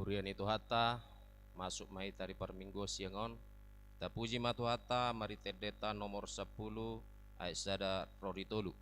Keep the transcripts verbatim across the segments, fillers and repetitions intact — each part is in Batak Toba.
Huria ni Tuhanta, masuk ma hita di parmingguon siang on. Tapuji ma Tuhanta, marhite endenta nomor sampulu, ayat sada ro di tolu.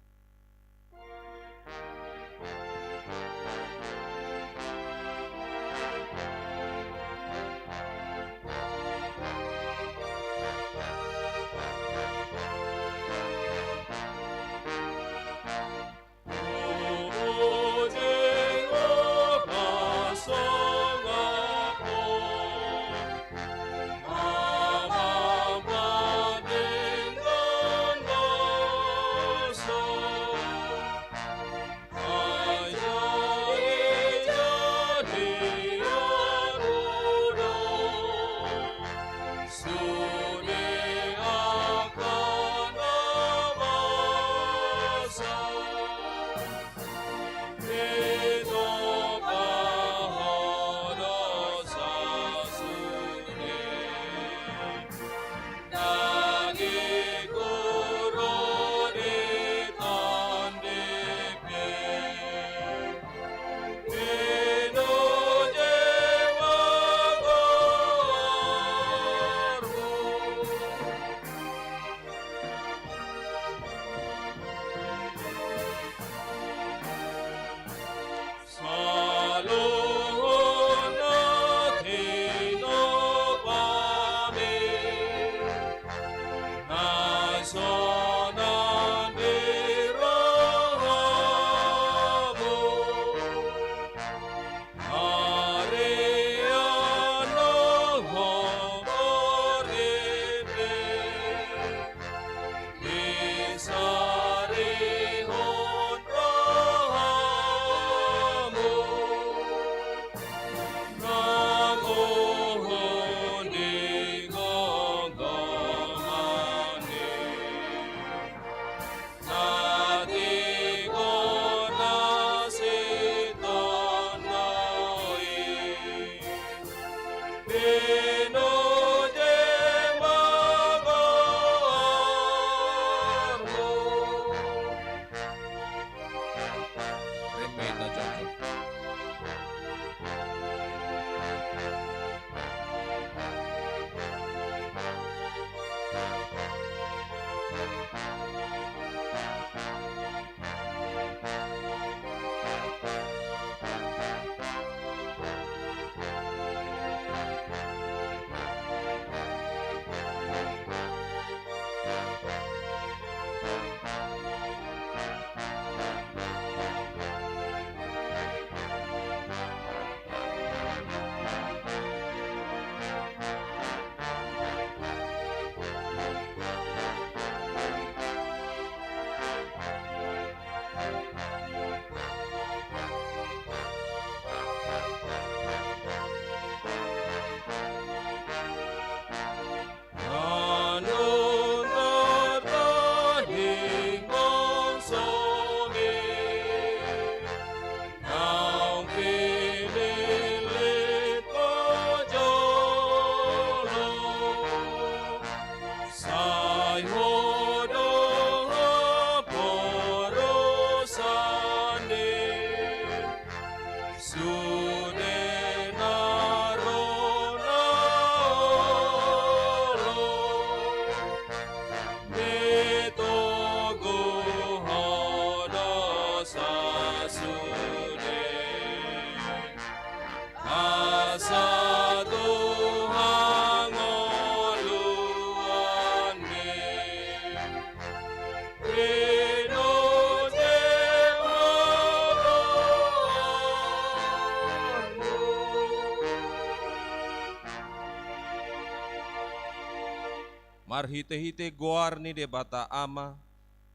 Marhitehite goar ni Debata Ama,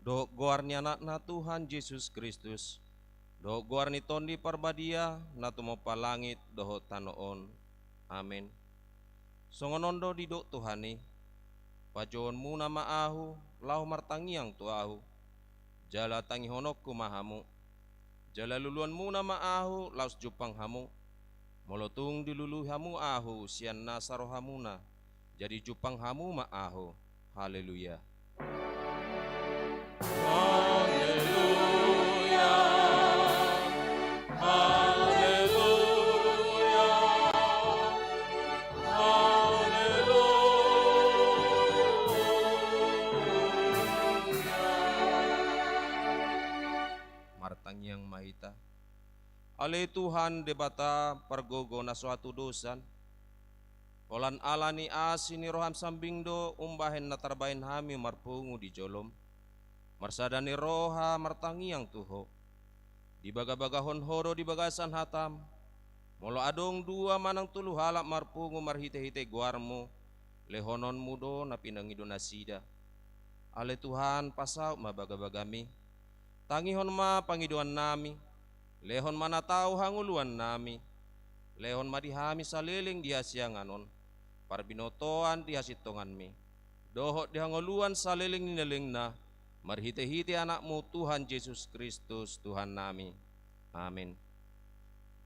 dohot goar ni Anakna Tuhan Jesus Kristus, dohot goar ni Tondi Parbadia, na tumompa langit dohot tano on. Amen. Songon on do didok Tuhan i: Pajouonmuna ma ahu, laho martangiang tu ahu, jala tangihononku ma hamu. Jala luluanmuna ma ahu, laos jumpang hamu. Molo tung dilului hamu ahu sian nasa rohamuna, jadi jumpang hamu ma ahu. Haleluya. Haleluya. Haleluya. hita. Ale Tuhan Debata, pargogo na so hatudosan, holan ala ni asi ni roham sambing do umbahen na tarbahen hami marpungu di jolom. Marsada ni roha martangiang tu Ho. Dibagabagahon Ho do di bagasan hatam. Molo adong dua manang tolu halak marpungu marhitehite goarmu, lehononmu do na pinangido nasida. Ale Tuhan, pasaut ma bagabagami. Tangihon ma pangidoannami. Lehon ma na tau hangoluannami. Lehon ma di hami saleleng di hasiangan on parbinotoan di hasintonganmi, dohot di hangoluan saleleng ni lelengna, marhitehite Anakmu Tuhan Jesus Kristus, Tuhannami. Amin.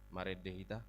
Marende hita.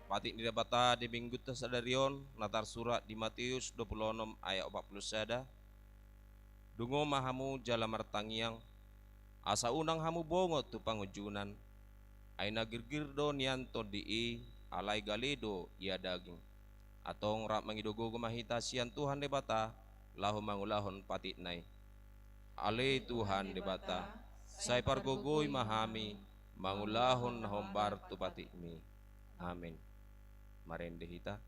Patik ni Debata di Minggunta sadari on na tarsurat di Matius dua pulu onom ayat opat pulu sada. Dungo ma hamu jala martangiang, asa unang hamu bongot tu pangunjunan. Ai na girgir do nian tondi i, alai gale do ia daging. Antong rap mangido gogo ma hita sian Tuhan Debata, laho mangulahon patikna i. Ale Tuhan Debata, sai pargogoi ma hami mangulahon na hombar tu patikmi. Amin. Marende hita.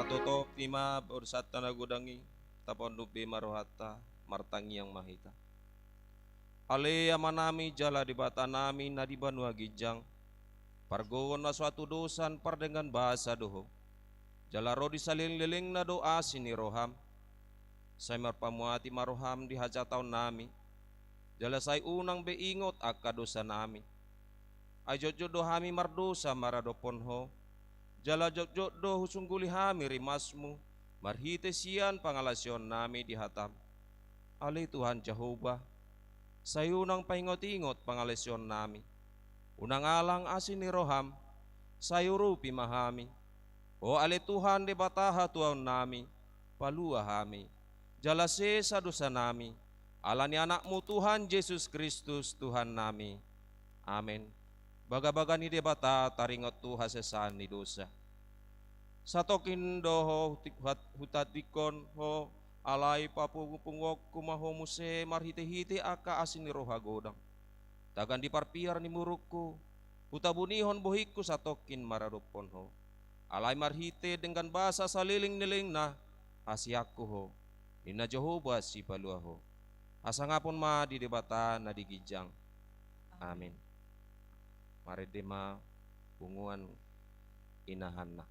Tatotop i ma bagasan na godang i. Tapanundun be ma rohanta, martangiang ma hita. Ale Amanami jala Debatanami na di banua ginjang, pargogo na so hatudosan pardenggan basa do Ho. Jala ro di saleleng-lelengna do asi ni roham. Sai marpamuati ma roham di hajataonnami. Jala sai unang be ingot angka dosanami. Ai jotjot do hami mardosa maradophon Ho, jala jotjot do husungguli hami rimasMu marhite sian pangalaosionnami di hataM. Ale Tuhan Jahowa, sai unang paingotingot pangalaosionnami. Unang alang asi ni rohaM, sai urupi ma hami. O ale Tuhan Debata hatuaonnami, palua hami, jala sesa dosanami, ala ni AnakMu Tuhan Jesus Kristus Tuhannami. Amen. Bagabaga ni Debata taringot tu hasesaan ni dosa. Satongkin do Ho huti-, huat-, hutadingkon Ho, alai papungupunguonku ma Ho muse marhitehite angka asi ni roha godang. Tagan di parpiar ni murukku, hutabunihon bohingku satongkin maradophon Ho. Alai marhite denggan basa saleleng ni lelengna, hasihonku Ho, ninna Jahowa Sipalua Ho. Hasangapon ma di Debata na di ginjang. Amin. Marende ma punguan inahanna.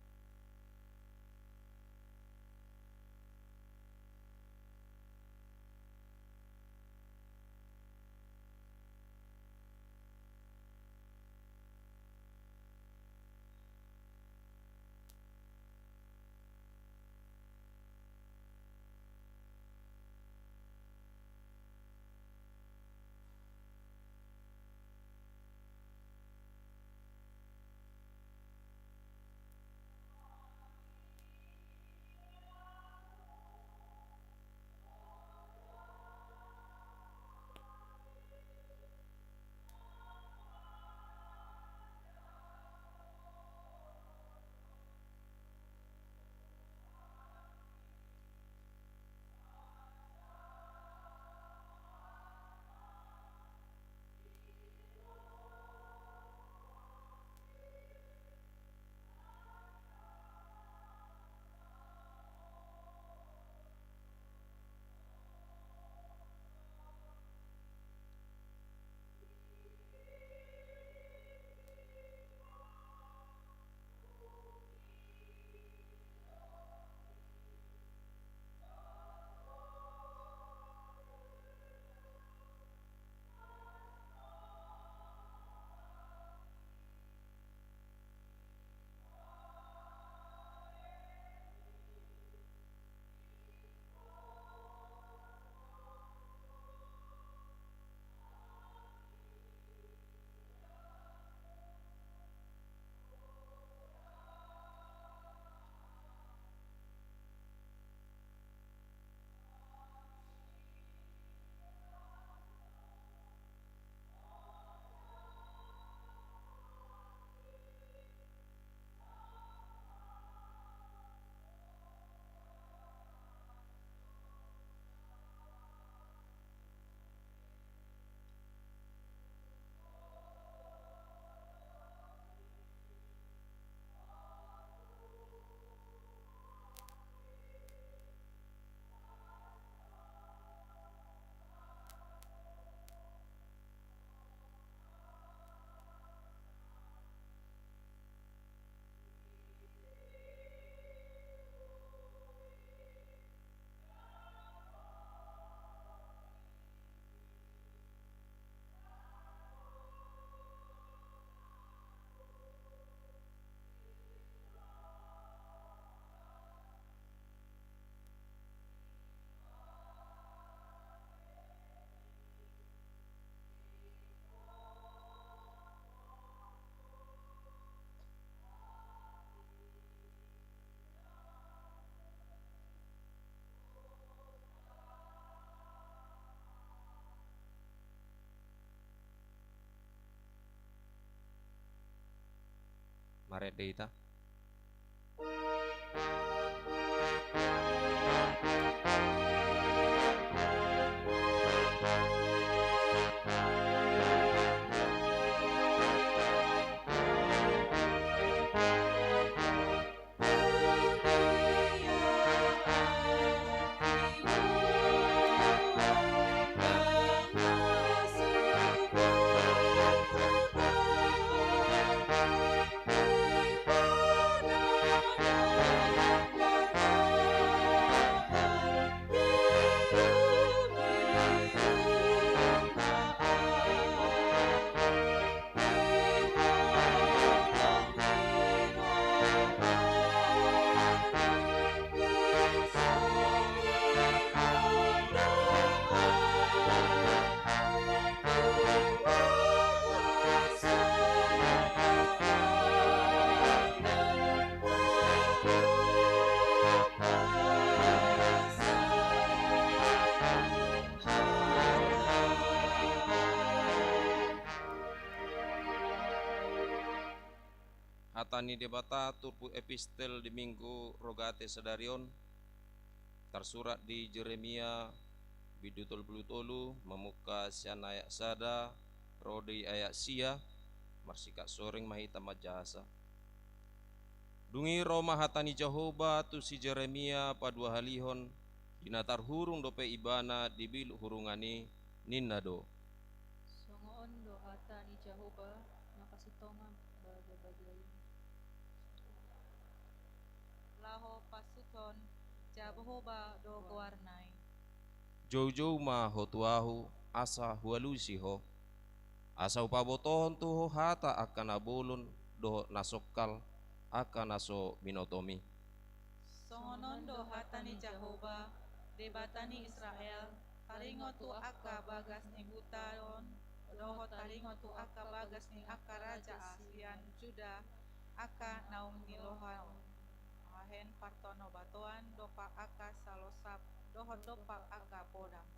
Marende hita. Hata ni Debata turpuk epistel di Minggu Rogate sadari on, tarsurat di Jeremia bindu tolu pulu tolu, mamungka sian ayat sada ro di ayat sia. Marsikat soreng ma hita manjahasa. Dung i ro ma hata ni Jahowa tu si Jeremia paduahalihon, di na tarhurung dope ibana di biluk hurungan i, ninna do: Songon on do hata ni Jahowa na pasintongan bagabaga i, laho pasuthon Jahowa do goarna i. Joujou ma ho tu ahu, asa hualusi ho, asa hupabotohon tu ho hata angka na bolon dohot na songkal, angka na so binotomi. Songon on do hata ni Jahowa, Debata ni Israel: Taringot tu angka bagas ni huta on, dohot taringot tu angka bagas ni angka raja sian Juda, angka naung niloha on, bahen partonobatoan dompak angka salosap, dohot dompak angka podang.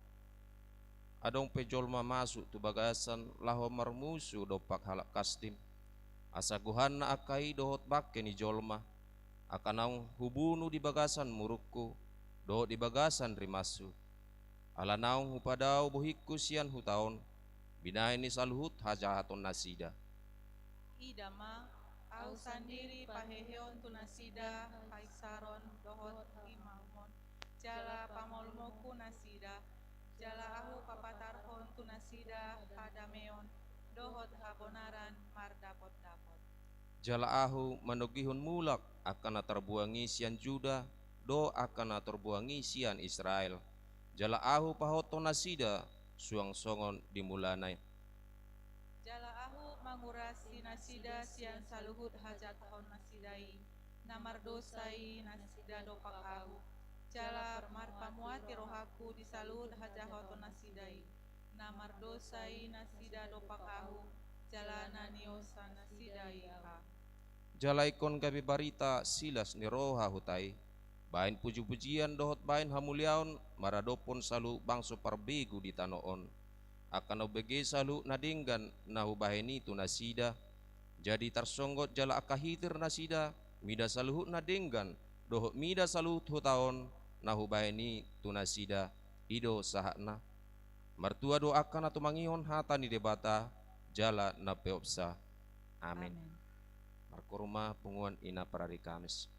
Adong pe jolma masuk tu bagasan laho marmusu dompak halak Kasdim, asa gohanna angka i dohot bangke ni jolma, angka naung hubunu di bagasan murungku, dohot di bagasan rimashu. Ala naung hupadao bohingku sian huta on, binahen ni saluhut hajahaton nasida. Ida ma, ahu sandiri paheheon tu nasida hainsaron dohot himamon, jala pamalumhon nasida, jala ahu papatarhon tu nasida hadameon dohot habonaran mardapotdapot. Jala ahu manogihon mulak angka na tarbuang i sian Juda, dohot angka na tarbuang i sian Israel. Jala ahu pahothon nasida suang songon di mulana i. Jala ahu mangurasi nasida sian saluhut hajahaton nasida i, na mardosa i nasida dompak ahu. Jala marpamuati rohangku di saluhut hajahaton nasida i, na mardosa i nasida dompak ahu, jala na niosan nasida i ahu. Jala ingkon gabe barita silas ni roha huta i, bahen pujipujian dohot bahen hamuliaon maradophon saluhut bangso parbegu di tano on, angka na umbege saluhut na denggan na hubahen i tu nasida. Jadi tarsonggot jala angka hitir nasida mida saluhut na denggan, dohot mida saluhut huta on na hubahen i tu nasida. I do sahatna. Martua do angka na tumangihon hata ni Debata, jala na peopsa. Amen. Amen. Markoru ma punguan ina parari Kamis.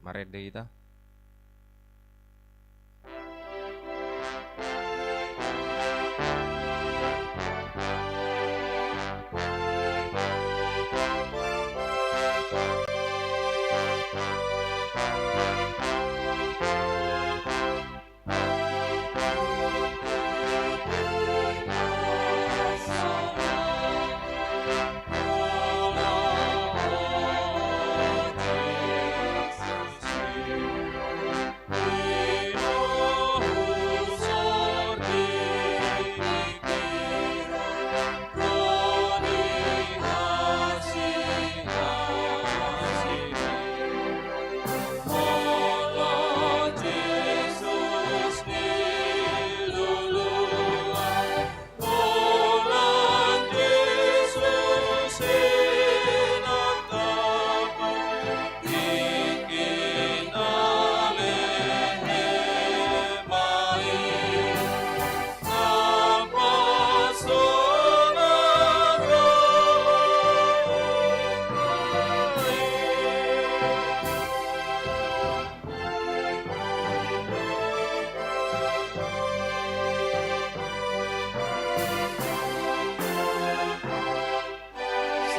Marende hita.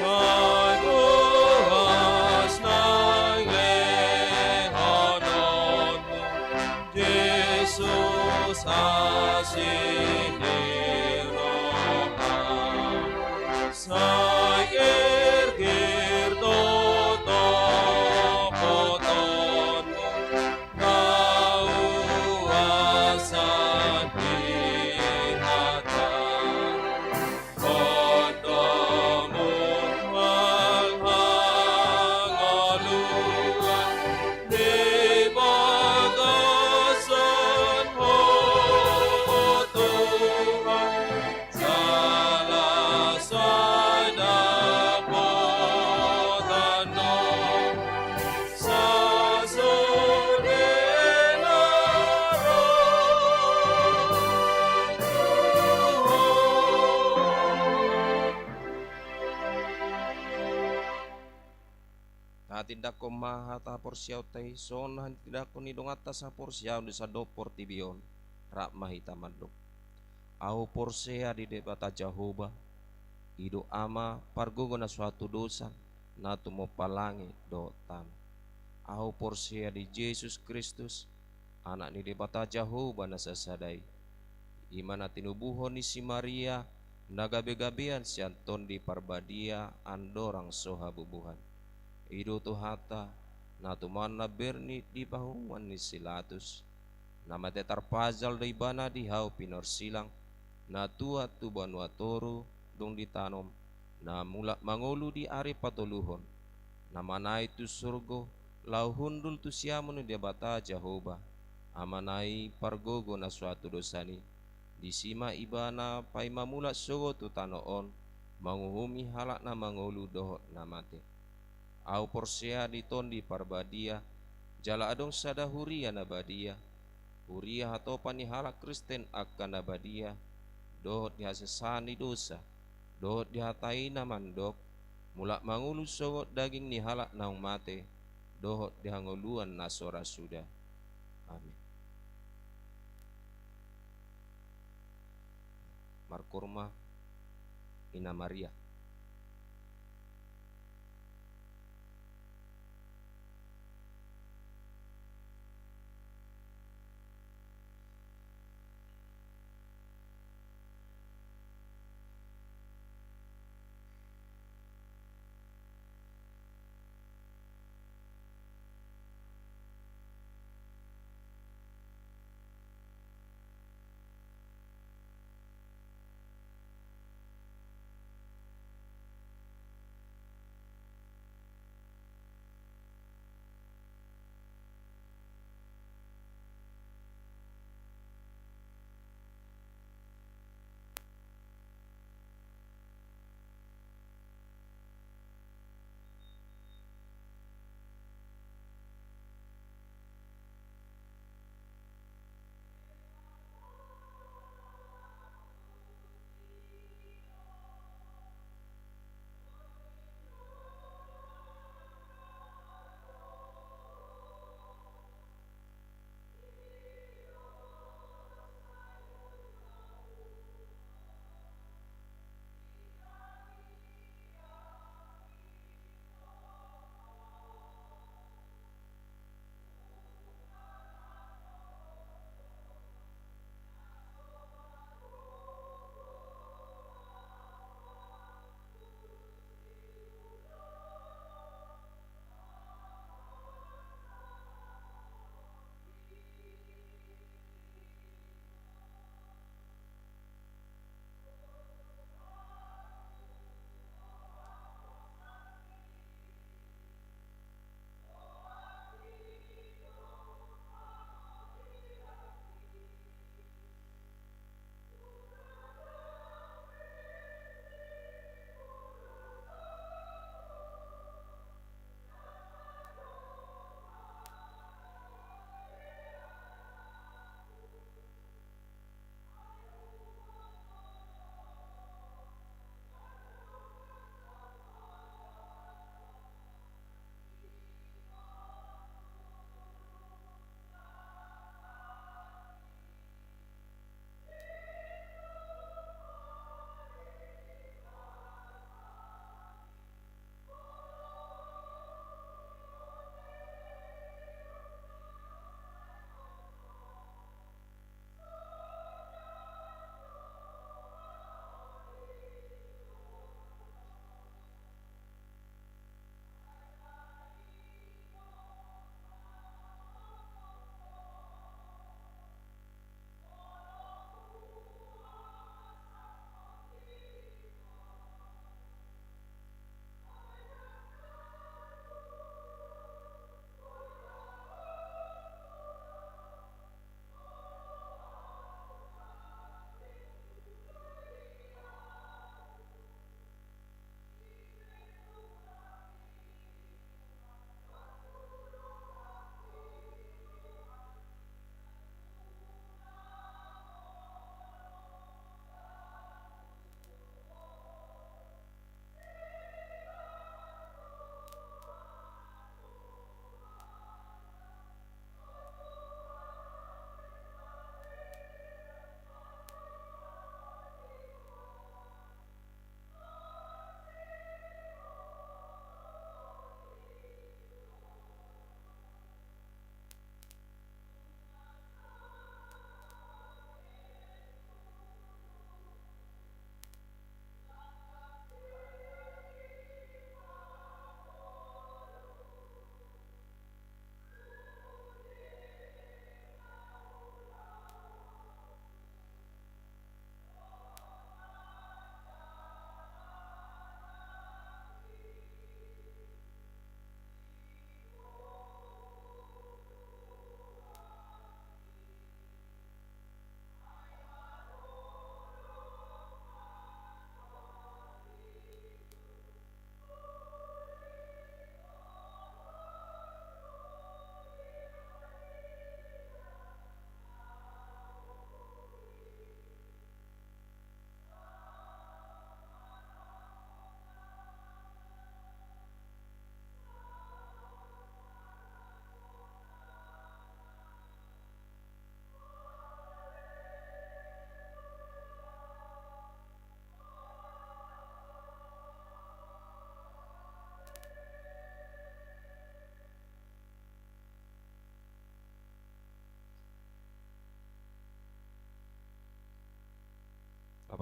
Sai boas nang lehononmu, Jesus asi ni roha. Sai gerger do tohotonmu, na uasan ni hata. Gondomu hangoluan di bagasan ho Tuhan, jala sai dapotan ho sasudena ro. Tahatindangkon ma hata haporseaonta i songon na nitindangkon ni donganta sahaporseaon di sandok portibi on. Rap ma hita mandok. Ahu porsea di Debata Jahowa, i do Ama pargogo na so hatudosan, na tumompa langit dohot tano. Ahu porsea di Jesus Kristus, Anak ni Debata Jahowa na sasada i. I ma na tinubuhon ni si Maria, na gabegabean sian Tondi Parbadia andorang so habubuhan. I do Tuhanta, na tumanda bernit di pahuman ni si Latus. Na mate tarpajal do Ibana di hau pinorsilang, na tuat tu banua toru dung ditanom, na mulak mangolu di ari patoluhon, na manaek tu surgo, laho hundul tu siamun ni Debata Jahowa, Amana i pargogo na so hatudosan i. Disi ma Ibana paima mulak sogot tu tano on, manguhumi halak na mangolu dohot na mate. Ahu porsea di Tondi Parbadia, jala adong sada huria na badia, huria hatopan ni halak Kristen angka na badia, dohot di hasesaan ni dosa, dohot di hata i na mandok, mulak mangolu sogot daging ni halak naung mate, dohot di hangoluan na so ra suda. Amin. Markurma Ina Maria.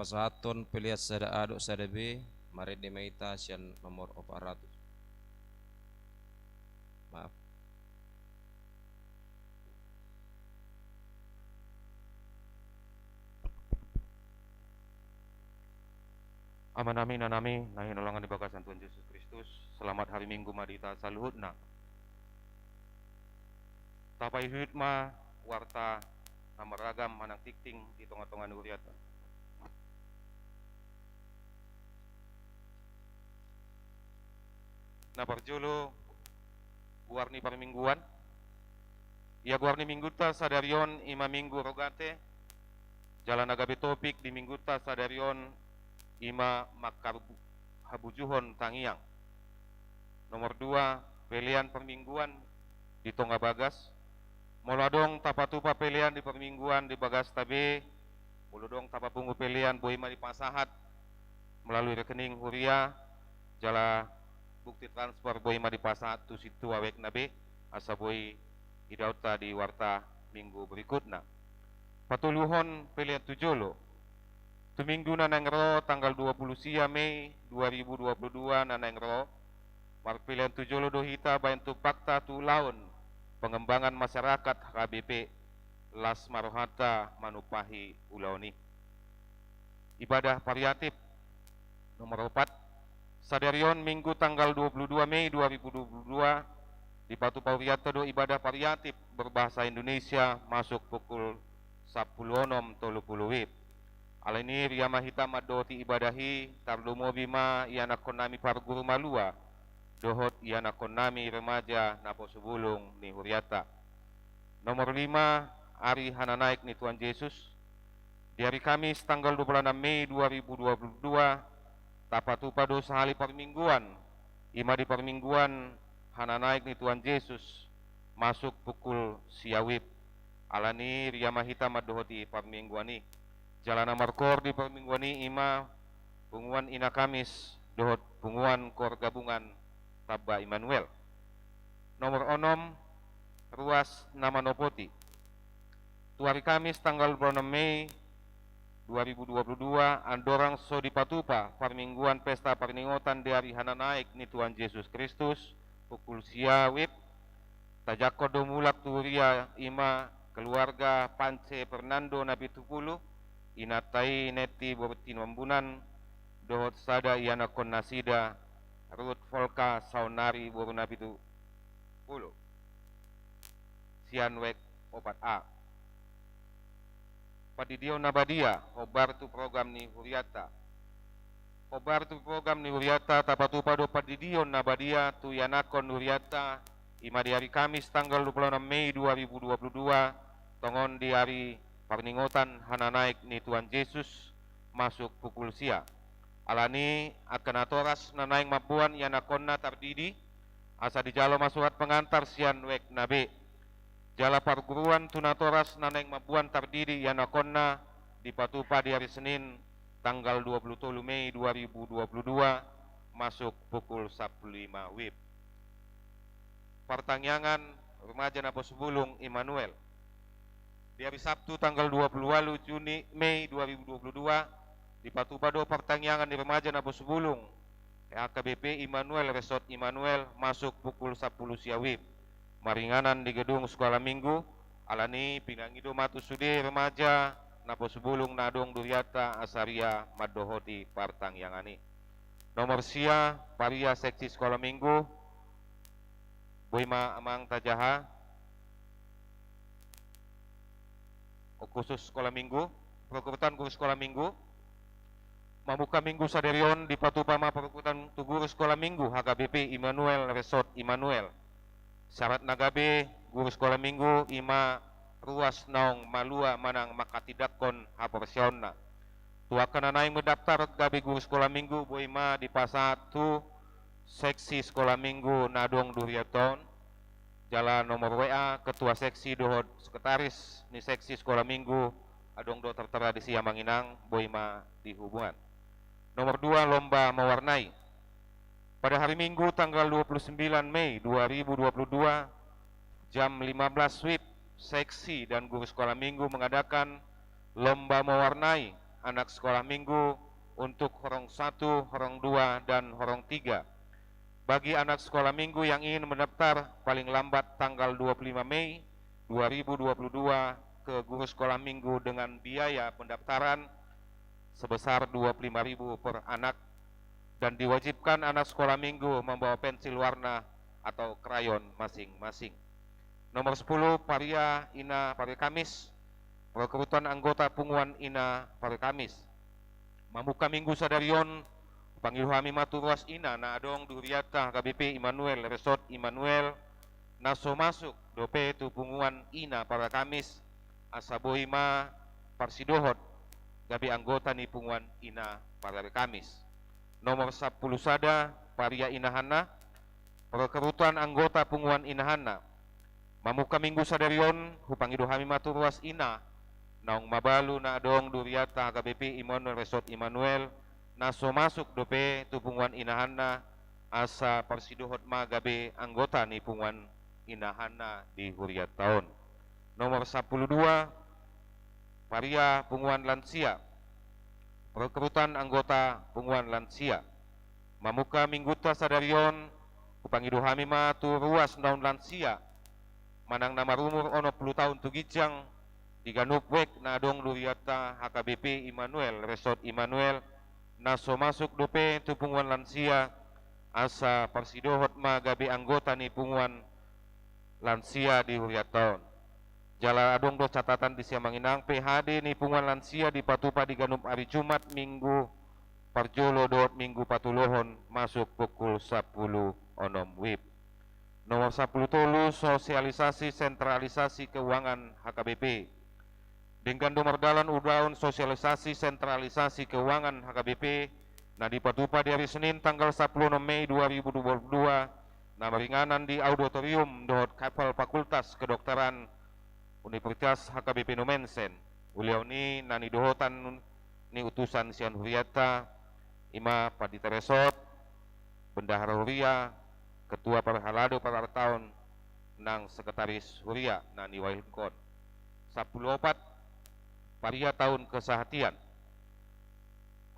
Pasahathon pelean sada A dohot sada B, marende ma hita sian nomor opat ratus. Maaf. Amanami, inanami na hinaholongan di bagasan Tuhan Jesus Kristus, selamat hari Minggu ma di hita saluhutna. Tapaihut ma warta na marragam manang tingting di tongatonga ni hurianta. Na parjolo, goar ni parmingguan. Ia goar ni minggunta sadari on i ma Minggu Rogate, jala na gabe topik di minggunta sadari on i ma mangkarbu-, habujuhon tangiang. Nomor dua, pelean parmingguan di tonga bagas. Molo adong tapatupa pelean di parmingguan di bagasta be, molo adong tapapungu pelean, boi ma dipasahat melalui rekening huria, jala bukti transfer boi ma dipasahat tu sintua wekna be, asa boi idaonta di warta minggu berikutna. Patoluhon pelean tu jolo. Tu minggu na naeng ro, tanggal dua puluh sia Mei dua ribu dua puluh dua na naeng ro, marpelean tu jolo do hita baen tumpakta tu ulaon pengembangan masyarakat H K B P, las ma rohanta manumpahi ulaon i. Ibadah pariatif. Nomor opat, sadari on Minggu tanggal dua puluh dua Mei dua ribu dua puluh dua, dipatupa hurianta do ibadah pariatif berbahasa Indonesia masuk pukul sampulu onom tolu pulu WIB. Alani i, ria ma hita mandohoti ibadah i, tarlumobi ma ianakkonnami parguru malua dohot ianakkonnami remaja naposobulung ni hurianta. Nomor lima, ari hananaek ni Tuhan Jesus. Di ari Kamis tanggal dua puluh enam Mei dua ribu dua puluh dua, tapatupa do sahali parmingguan, i ma di parmingguan hananaek ni Tuhan Jesus, masuk pukul sia WIB. Alani i, ria ma hita mandohoti parmingguan i. Jala na markoor di parmingguan i i ma punguan Ina Kamis dohot punguan koor gabungan Tamba Immanuel. Nomor onom, ruas na manopoti. Tu ari Kamis tanggal dua puluh enam Mei dua ribu dua puluh dua, andorang so dipatupa parmingguan pesta parningotan di ari hananaek ni Tuhan Jesus Kristus, pukul sia WIB, tajangkon do mulak tu huria i ma keluarga Pance Fernando na pitu pulu, inanta i Neti boru Tinambunan, dohot sada ianakkon nasida, Ruth Volka Saunari boru na pitu pulu, sian wek opat A. Pandidion na badia, hombar tu program ni hurianta. Hombar tu program ni hurianta, tapatupa do pandidion na badia tu ianakkon ni hurianta, i ma di ari Kamis tanggal dua puluh enam Mei dua ribu dua puluh dua, tongon di ari parningotan hananaek ni Tuhan Jesus, masuk pukul sia. Alani i, angka natoras na naeng mamboan ianakkonna tardidi, asa dijalo ma surat pengantar sian wekna be. Jala parguruan tu natoras na naeng mamboan tardidi ianakkonna dipatupa di ari Senin tanggal dua puluh tolu Mei dua ribu dua puluh dua, masuk pukul sampulu lima WIB. Partangiangan remaja naposobulung Immanuel. Di ari Sabtu tanggal dua puluh ualu Juni, Mei dua ribu dua puluh dua, dipatupa do partangiangan ni remaja naposobulung H K B P Immanuel Resort Immanuel, masuk pukul sampulu sia WIB. Maringanan di gedung Sekolah Minggu. Alani i, pinangido ma tu sude remaja naposobulung na adong di hurianta asa ria mandohoti partangiangan i. Nomor sia, paria seksi Sekolah Minggu. Boi ma amang tajaha. Khusus Sekolah Minggu, perekrutan guru Sekolah Minggu. Mamungka minggu sadari on dipatupa ma perekrutan tu guru Sekolah Minggu H K B P Immanuel Resort Immanuel. Syarat na gabe guru Sekolah Minggu i ma ruas naung malua manang manghatindanghon haporseaonna. Tu angka na naeng mendaftar gabe guru Sekolah Minggu, boi ma dipasahat tu seksi Sekolah Minggu na adong di hurianta on, jala nomor W A ketua seksi dohot sekretaris ni seksi Sekolah Minggu adong do tertera disi, amang inang, boi ma dihubungi. Nomor dua, lomba mewarnai. Pada hari Minggu tanggal dua puluh sembilan Mei dua ribu dua puluh dua, jam lima belas WIB, seksi dan guru Sekolah Minggu mengadakan lomba mewarnai anak sekolah minggu untuk horong satu, horong dua, dan horong tiga. Bagi anak sekolah minggu yang ingin mendaftar, paling lambat tanggal dua puluh lima Mei dua ribu dua puluh dua ke guru sekolah minggu dengan biaya pendaftaran sebesar dua puluh lima ribu per anak, dan diwajibkan anak sekolah minggu membawa pensil warna atau krayon masing-masing. Nomor sepuluh, Paria Ina Pare Kamis, perekrutan anggota punguan Ina Pare Kamis. Mamungka minggu sadari on, pangido hami ma tu ruas ina na adong di hurianta H K B P Immanuel, Resort Immanuel, na so masuk dope tu punguan Ina Pare Kamis, asa boi ma parsidohot gabe anggota ni punguan Ina Pare Kamis. Nomor sampulu sada, Paria Ina Hanna, perekrutan anggota punguan Ina Hanna. Mamungka minggu sadari on, hupangido hami ma tu ruas ina naung mabalu na adong di hurianta H K B P Immanuel, Resort Immanuel, na so masuk dope tu punguan Ina Hanna, asa parsidohot ma gabe anggota ni punguan Ina Hanna di hurianta on. Nomor sampulu dua, Paria Punguan Lansia, perekrutan anggota punguan lansia. Mamungka minggunta sadari on, hupangido hami ma tu ruas naung lansia manang na marumur onom pulu taon tu ginjang di ganup wijk na adong di hurianta H K B P Immanuel, Resort Immanuel, na so masuk dope tu punguan lansia, asa parsidohot ma gabe anggota ni punguan lansia di hurianta on. Jala adong do catatan di sian Amang Inang, P H D ni punguan lansia dipatupa di ganup ari Jumat, Minggu parjolo dohot Minggu patulohon masuk pukul sampulu onom wib. Nomor sampulu tolu, sosialisasi sentralisasi keuangan H K B P. Denggan do mardalan ulaon sosialisasi sentralisasi keuangan H K B P na dipatupa di ari Senin tanggal sampulu onom Mei dua ribu dua puluh dua, na maringanan di auditorium dohot kapal Fakultas Kedokteran Universitas H K B P Nommensen. Ulaon i na nidohotan ni utusan sian hurianta, i ma Pandita Resort, Bendahara Huria, Ketua Parhalado Parartaon, nang Sekretaris Huria na niulahon. Sampulu opat, Paria Taon Kesehatian.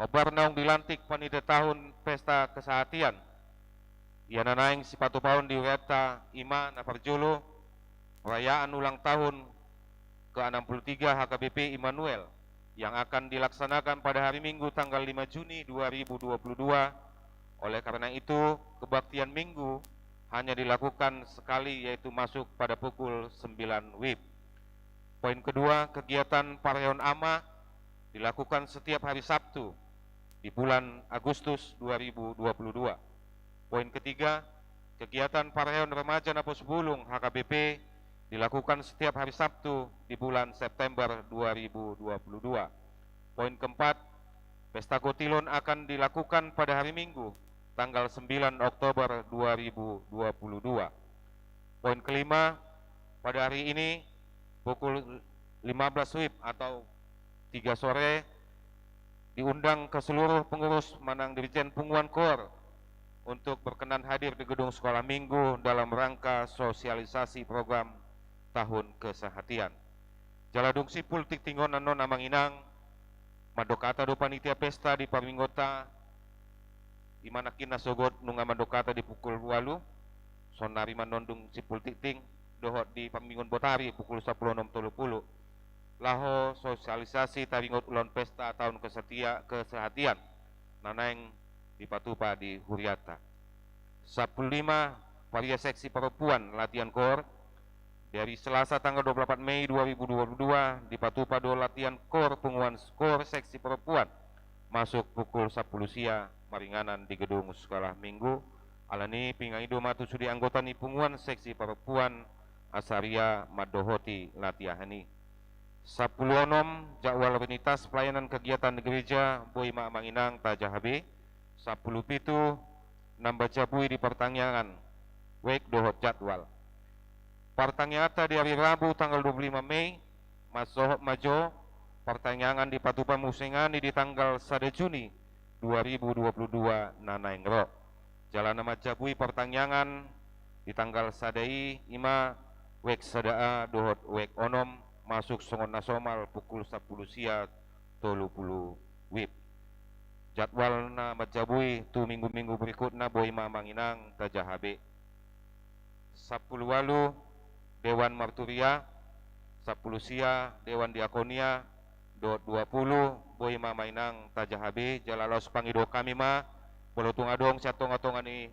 Hombar naung dilantik panitia tahun pesta kesehatian, ia na naeng sipatupaon di hurianta, i ma na parjolo, perayaan ulang tahun ke enam puluh tiga H K B P Immanuel yang akan dilaksanakan pada hari Minggu tanggal lima Juni dua ribu dua puluh dua. Oleh karena itu, kebaktian Minggu hanya dilakukan sekali, yaitu masuk pada pukul sembilan wib. Poin kedua, kegiatan Parayaan Ama dilakukan setiap hari Sabtu di bulan Agustus dua ribu dua puluh dua. Poin ketiga, kegiatan Parayaan Remaja Naposbulung H K B P dilakukan setiap hari Sabtu di bulan September dua ribu dua puluh dua. Poin keempat, Pesta Kotilon akan dilakukan pada hari Minggu, tanggal sembilan Oktober dua ribu dua puluh dua. Poin kelima, pada hari ini pukul lima belas wib atau tiga sore, diundang ke seluruh pengurus manang dirjen punguan KOR untuk berkenan hadir di gedung Sekolah Minggu dalam rangka sosialisasi program tahun kesehatian. Jala dung simpul tingting on annon Amang Inang, mandok hata do panitia pesta di parmingguonta, i ma nangkin na sogot nunga mandok hata di pukul ualu, saonari ma annon dung simpul tingting, dohot di parmingguon botari pukul sampulu onom tolu pulu. Laho sosialisasi taringot ulaon pesta tahun kesetia-, kesehatian na naeng dipatupa di hurianta. Sampulu lima, Paria Seksi Perempuan Latihan KOR. Dari Selasa tanggal dua puluh delapan Mei dua ribu dua puluh dua, dipatupa do latihan KOR punguan KOR Seksi Perempuan masuk pukul sampulu sia maringanan di gedung Sekolah Minggu. Alani i, pinangido ma tu sude anggota ni punguan Seksi Perempuan asa huria mandohoti latihan i. Sampulu onom, jadwal rutinitas pelayanan kegiatan di gereja, boi ma Amang Inang tajaha be. Sampulu pitu, namba jabui di partangiangan, wijk dohot jadwal. Partangianganta di ari Rabu tanggal dua puluh lima Mei, mansohot ma jo partangiangan dipatupa muse nangkin di tanggal sada Juni dua ribu dua puluh dua na naeng ro. Jala na manjabui partangiangan di tanggal sada i, i ma wijk sada A dohot wijk onom, masuk songon na somal pukul sampulu sia tolu pulu WIB. Jadwalna manjabui tu minggu-minggu berikutna boi ma amang inang tajaha be. Sampulu ualu, Dewan Marturia, sampulu sia, Dewan Diakonia, dohot dua pulu, boi ma amang inang tajaha be. Jala laos pangidohon hami ma, molo tung adong sian tonga-tonga ni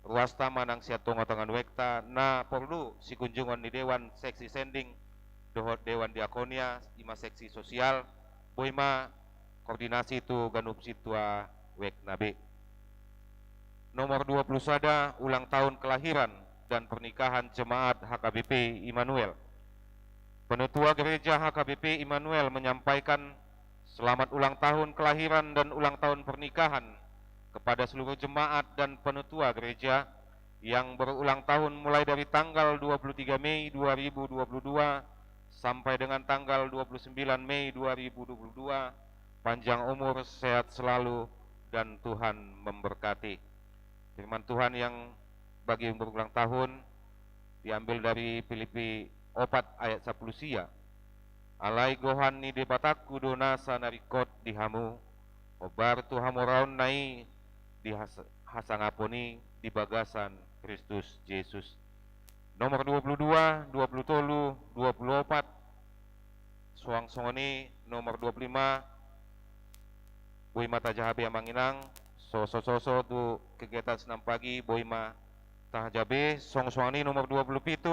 ruasta manang sian tonga-tonga ni wekta na porlu sikunjungon ni Dewan Seksi Sending dohot Dewan Diakonia, i ma seksi sosial, boi ma koordinasi tu ganup sintua wekna be. Nomor dua puluh sada, ulang tahun kelahiran dan pernikahan jemaat H K B P Immanuel. Penatua Gereja H K B P Immanuel menyampaikan selamat ulang tahun kelahiran dan ulang tahun pernikahan kepada seluruh jemaat dan penatua gereja yang berulang tahun mulai dari tanggal dua puluh tiga Mei dua ribu dua puluh dua sampai dengan tanggal dua puluh sembilan Mei dua ribu dua puluh dua. Panjang umur, sehat selalu, dan Tuhan memberkati. Firman Tuhan yang bagi berulang tahun diambil dari Filipi opat ayat sampulu sia. Alai gohan ni Debatangku do nasa na ringkot di hamu, hombar tu hamoraonna i di has-, hasangapon i di bagasan Kristus Jesus. Nomor dua puluh dua, dua puluh tolu, dua puluh opat, suang songon i nomor dua puluh lima, boi ma tajaha be amang inang, so, so, so, so, tu kegiatan Senin pagi, boi ma tajaha be, suang songon i nomor dua puluh pitu,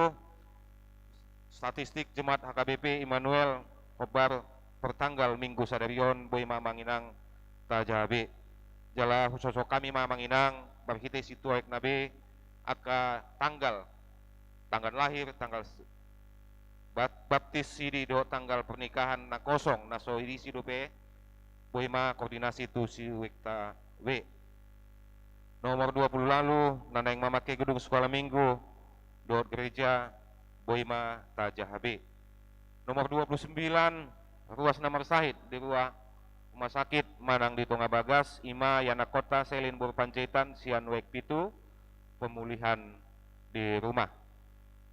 statistik jemaat H K B P Immanuel, hombar pertanggal Minggu sadari on, boi ma amang inang tajaha be. Jala husohoshon hami ma amang inang, marhite sintua wekna be, angka tanggal, tanggal lahir, tanggal s-, bat-, baptis, sidi dohot tanggal pernikahan na kosong, na so diisi dope, boi ma koordinasi tu si wekta be. Nomor dua puluh ualu, na naeng mamake gedung sekolah minggu dohot gereja, boi ma tajaha be. Nomor dua puluh sembilan, ruas na marsahit di ruas rumah sakit manang di tonga bagas, i ma ianakhonta Selin boru Panjaitan sian WIB pitu, pemulihan di rumah.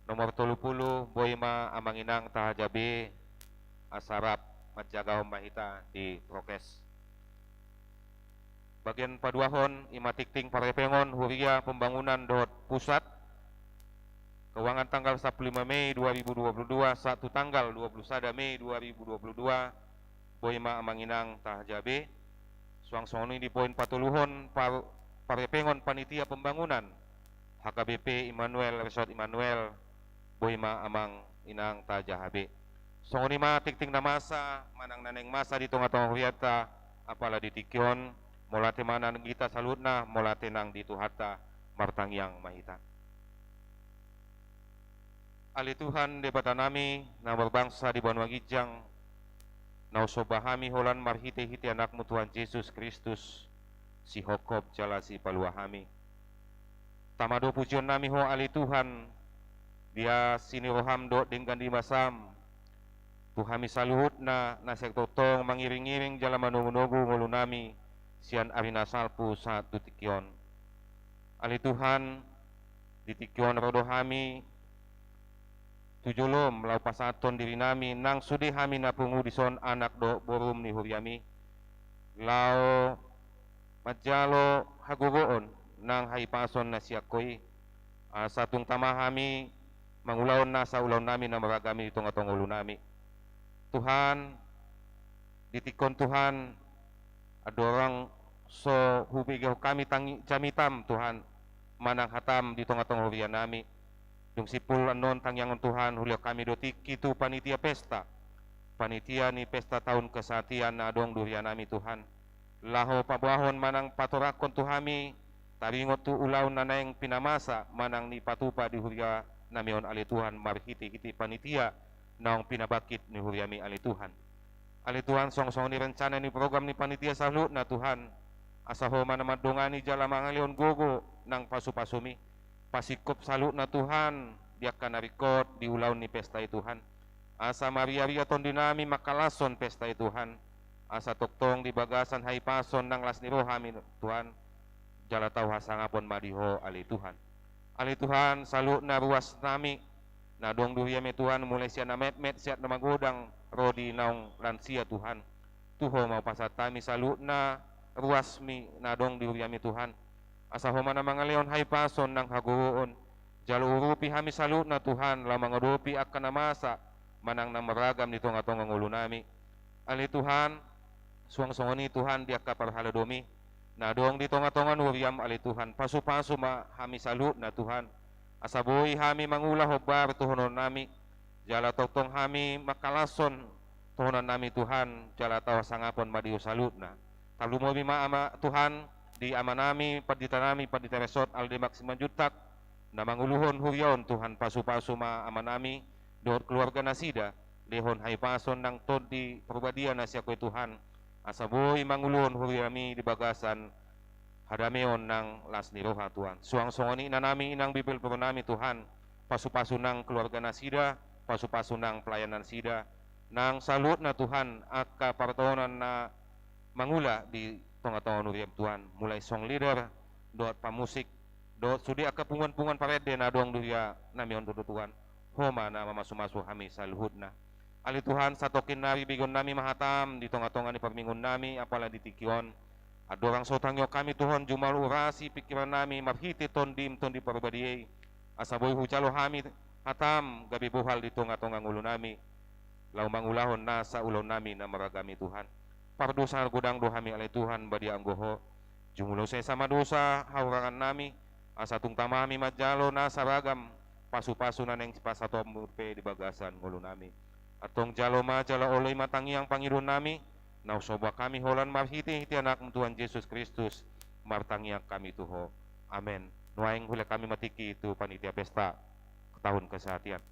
Nomor tolu pulu, boi ma amang inang tajaha be, asa rap manjagahon ma hita di prokes. Bagian paduahon, i ma tingting parhepengon huria pembangunan dohot pusat keuangan tanggal sampulu lima Mei dua ribu dua puluh dua sahat tu tanggal dua puluh sada Mei dua ribu dua puluh dua, boi ma amang inang tajaha be. Suang songon i di poin patoluhon, par-, parhepengon panitia pembangunan H K B P Immanuel, Resort Immanuel, boi ma amang inang tajaha be. Songon i ma tingting na masa manang na naeng masa di tonga-tonga hurianta, apala di tingki on. Mauliate ma nang di hita saluhutna, mauliate nang di Tuhanta. Martangiang ma hita. Ale Tuhan Debatanami, na marbangsa di banua ginjang, na husomba hami holan marhite-hite Anakmu Tuhan Jesus Kristus, sihophop jala sipalua hami. Tama do pujionnami Ho ale Tuhan, di asi ni roham dohot denggan ni basam, tu hami saluhutna na sai tongtong mangiring-iring jala manogu-nogu ngolunami sian ari na salpu sahat tu tingki on. Ale Tuhan, di tingki on ro do hami tu jolom laho pasahathon dirinami nang sude hami na pungu dison, anak dohot borum ni huriami, laho manjalo hagogoon nang hahipason na sian Ho i, asa tung tama hami mangulahon nasa ulaonnami na marragam i di tonga-tonga ngolunami. Tuhan, di tingki on Tuhan, andorang so hubege hami tangi-, jamitam Tuhan, manang hatam di tonga-tonga hurianami. Dung simpul annon tangiangon Tuhan, hulehon hami do tingki tu panitia pesta, panitia ni pesta tahun kesehatian na adong di hurianami Tuhan, laho paboahon manang patorangkon tu hami taringot tu ulaon na naeng pinamasa manang nipatupa di hurianami on ale Tuhan, marhite-hite panitia naung pinabangkit ni huriami ale Tuhan. Ale Tuhan, songon-songon i rencana ni program ni panitia saluhutna Tuhan, asa Ho ma na mandongani jala mangalehon gogo nang pasu-pasumi. Pasingkop saluhutna Tuhan di angka na ringkot di ulaon ni pesta i Tuhan, asa maria-ria tondinami mangkalashon pesta i Tuhan, asa tongtong di bagasan hahipason nang las ni roha hami Tuhan, jala tau hasangapon ma di Ho ale Tuhan. Ale Tuhan, saluhutna ruasnami na adong di huriami Tuhan, mulai sian na metmet, sian na magodang, ro di naung lansia Tuhan, tu Ho ma hupasahat hami saluhutna ruasmi na adong di huriaMi Tuhan. Asa Ho ma na mangalehon hahipason nang hagoroon, jala urupi hami saluhutna Tuhan, laho mangadopi angka na masa manang na marragam di tongatonga ngolunami. Ale Tuhan, suang songon i Tuhan di angka parhaladoMi na adong di tongatonga ni huriaM, ale Tuhan, pasupasu ma hami saluhutna Tuhan, asa boi hami mangula hombar tu dohononnami, jala tongtong hami mangkalashon dohononnami Tuhan, jala tau hasangapon ma di Ho saluhutna. Tarlumobi ma ama Tuhan, di amanami, panditanami, Pandita Resort Aldemak Simanjuntak, na manguluhon huria on Tuhan, pasupasu ma amanami dohot keluarga nasida, lehon hahipason nang Tondi Parbadia na sian Ho i Tuhan, asa boi manguluhon huriaMi di bagasan hadameon nang las ni roha Tuhan. Suang songon i inanami, inang bibelvrouw nami Tuhan, pasupasu nang keluarga nasida, pasupasu nang pelayan nasida, nang saluhutna Tuhan, angka partohonan na mangula di tongatonga ni huriaM Tuhan, mulai song leader, dohot pamusik, dohot sude angka punguanpunguan parende na adong di hurianami on dohot Tuhan, Ho ma na mamasumasu hami saluhutna. Ale Tuhan, satongkin nari begeonnami ma hataM di tongatonga ni parmingguonnami, apala di tingki on. Andorang so tangihon hami Tuhan, jumolo urasi pingkirannami marhite TondiM, Tondi Parbadia i, asa boi hujalo hami hataM gabe bohal di tongatonga ngolunami, laho mangulahon nasa ulaonnami na marragam i Tuhan. Pardosa godang do hami ale Tuhan, badia anggo Ho. Jumolo sesa ma dosa hahurangannami, asa tung tama hami manjalo nasa ragam pasupasu na naeng sipasahatonnami pe di bagasan ngolunami. Antong jalo ma jala oloi ma tangiang pangidoannami, naung so boan hami holan marhitehite AnakMu Tuhan Jesus Kristus, martangiang hami tu Ho. Amen. Nuaeng hulehon hami ma tingki tu panitia pesta tahun kesehatian.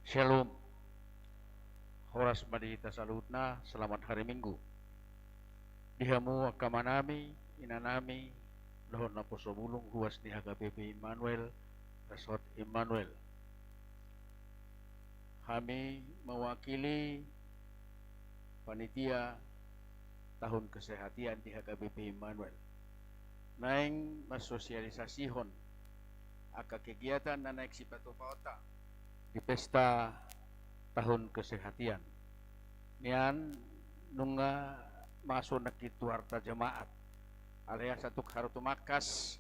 Syalom. Horas ma di hita saluhutna, selamat hari Minggu. Di hamu angka amanami, inanami, dohot naposo bulung huas ni H K B P Immanuel, Resort Immanuel. Hami mewakili panitia tahun kesehatian di H K B P Immanuel. Naeng mansosialisasihon angka kegiatan na naeng sipatupaonta di pesta tahun kesehatian. Nian nunga masuk nangkin tu arta jemaat. Alai asa tung haru tumangkas,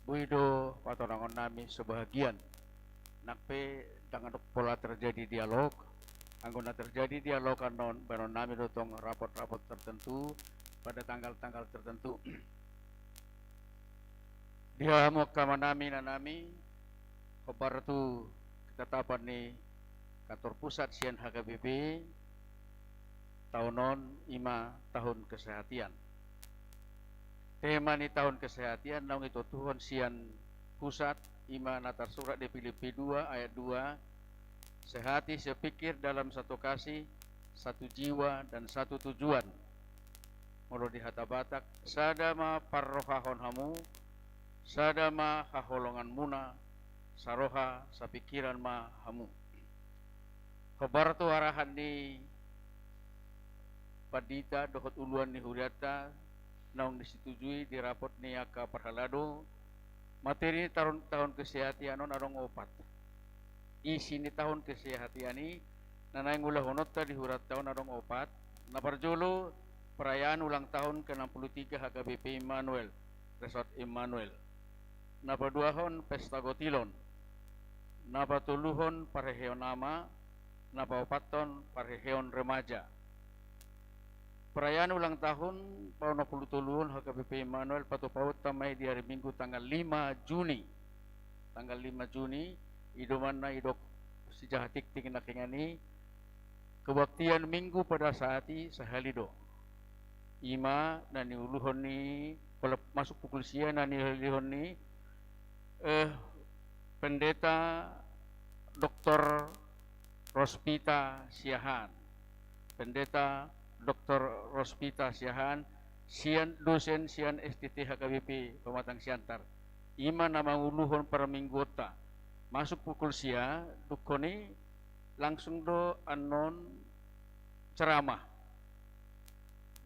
boi do patorangonnami sebahagian. Nang pe ndang adong pola terjadi dialog. Anggo na terjadi dialog annon, baenonnami do tong rapot-rapot tertentu pada tanggal-tanggal tertentu. Di hamu angka amanami, inanami, hombar tu ketetapan ni kantor pusat sian H K B P, taon on i ma tahun kesehatian. Tema ni tahun kesehatian naung itontuhon sian pusat i ma na tarsurat di Filipi dua ayat dua, sehati, sepikir, dalam satu kasih, satu jiwa, dan satu tujuan. Molo di hata Batak, sada ma parrohahon hamu, sada ma haholonganmuna, saroha, sapingkiran ma hamu. Hombar tu arahan ni pandita dohot uluan ni hurianta naung disetujui di rapot ni angka parhalado, materi ni tahun, tahun kesehatian on adong opat. Isi ni tahun kesehatian i na naeng ulahononta di hurianta on adong opat. Na parjolo, perayaan ulang tahun ke enam puluh tiga H K B P Immanuel, Resort Immanuel. Na paduahon, pesta gotilon. Na patoluhon, parheheon ama. Na paopathon, parheheon remaja. Perayaan ulang tahun paonom pulu toluhon H K B P Immanuel patupaonta ma i di ari Minggu tanggal lima Juni. Tanggal lima Juni, i do ma na didok sijahatiktik nangkiningan i, kebaktian Minggu pada saat i sahali do. I ma na niuluhon ni, pala masuk pukul sia na niuluhon ni, eh, Pendeta Doktor Rospita Siahaan. Pendeta Doktor Rospita Siahaan, sian dosen sian S T T H K B P Pematang Siantar. I ma na manguluhon parmingguonta. Masuk pukul sia, dungkon i langsung do annon ceramah.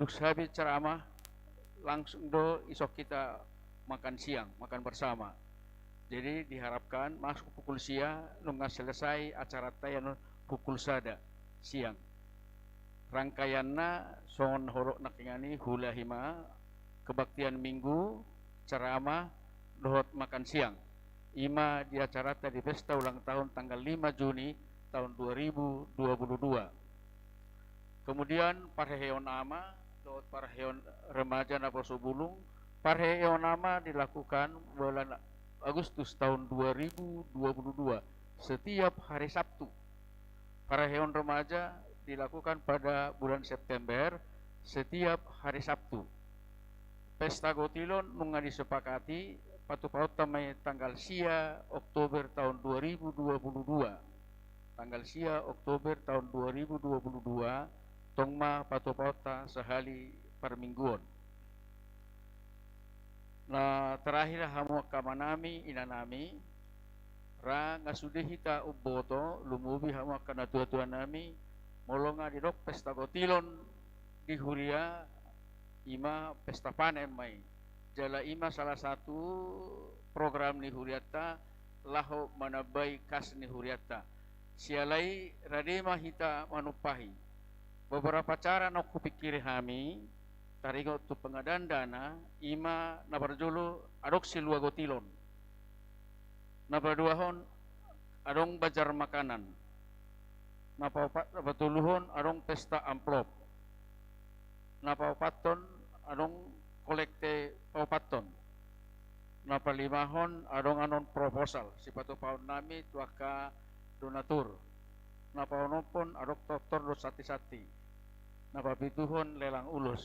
Dung habis ceramah, langsung do ison hita makan siang, makan bersama. Jadi diharapkan masuk pukul sia, nunga selesai acaranta i annon pukul sada siang. Rangkaianna songon na hudok nangkiningan i, hulahi ma kebaktian Minggu, ceramah, dohot makan siang. I ma di acaranta di pesta ulang tahun tanggal lima Juni tahun dua ribu dua puluh dua. Kemudian parheheon ama dohot parheheon remaja naposobulung, parheheon ama dilakukan bulan Agustus tahun dua ribu dua puluh dua, setiap hari Sabtu. Parheheon remaja dilakukan pada bulan September, setiap hari Sabtu. Pesta gotilon nunga disepakati, patupaonta ma i tanggal sia Oktober tahun dua ribu dua puluh dua. Tanggal sia Oktober tahun dua ribu dua puluh dua, tong ma patupaonta sahali parmingguon. Na terakhir, hamu angka amanami, inanami, ra nga sude hita umboto, lumobi hamu angka natuatuanami, molo nga didok pesta gotilon di huria, i ma pesta panen ma i. Jala i ma salah satu program ni hurianta laho manambai kas ni hurianta. Siala i rade ma hita manumpahi. Beberapa cara naung hupingkiri hami, taringot tu pengadaan dana, i ma na parjolo adong silua gotilon. Na paduahon adong bazar makanan. Na paopat, na patoluhon adong pesta amplop. Na paopathon adong kolekte paopathon. Na palimahon adong annon proposal, sipatupaonnami tu angka donatur. Na paonomhon adong tortor dohot santisanti. Na papituhon lelang ulos.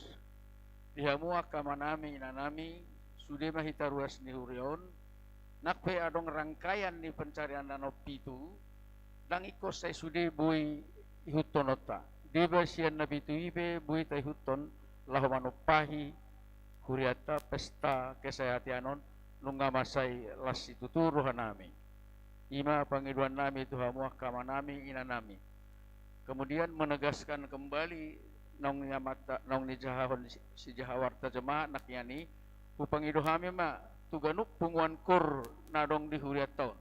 Di hamu angka amanami, inanami, sude ma hita ruas ni huria on. Nang pe adong rangkaian ni pencarian na onom pitu, ndang ingkon sai sude boi ihuthononta. Deba sian na pitu i pe boi taihuthon laho manumpahi hurianta pesta kesehatan on, nunga mansai las situtu rohanami. I ma pangidoannami tu hamu angka amanami, inanami. Kemudian menegaskan kembali naung ni amanta, naung nijahahon si, sijahaonta jemaat nangkiningan i, hupangido hami ma tu ganup punguan kur na adong di hurianta on.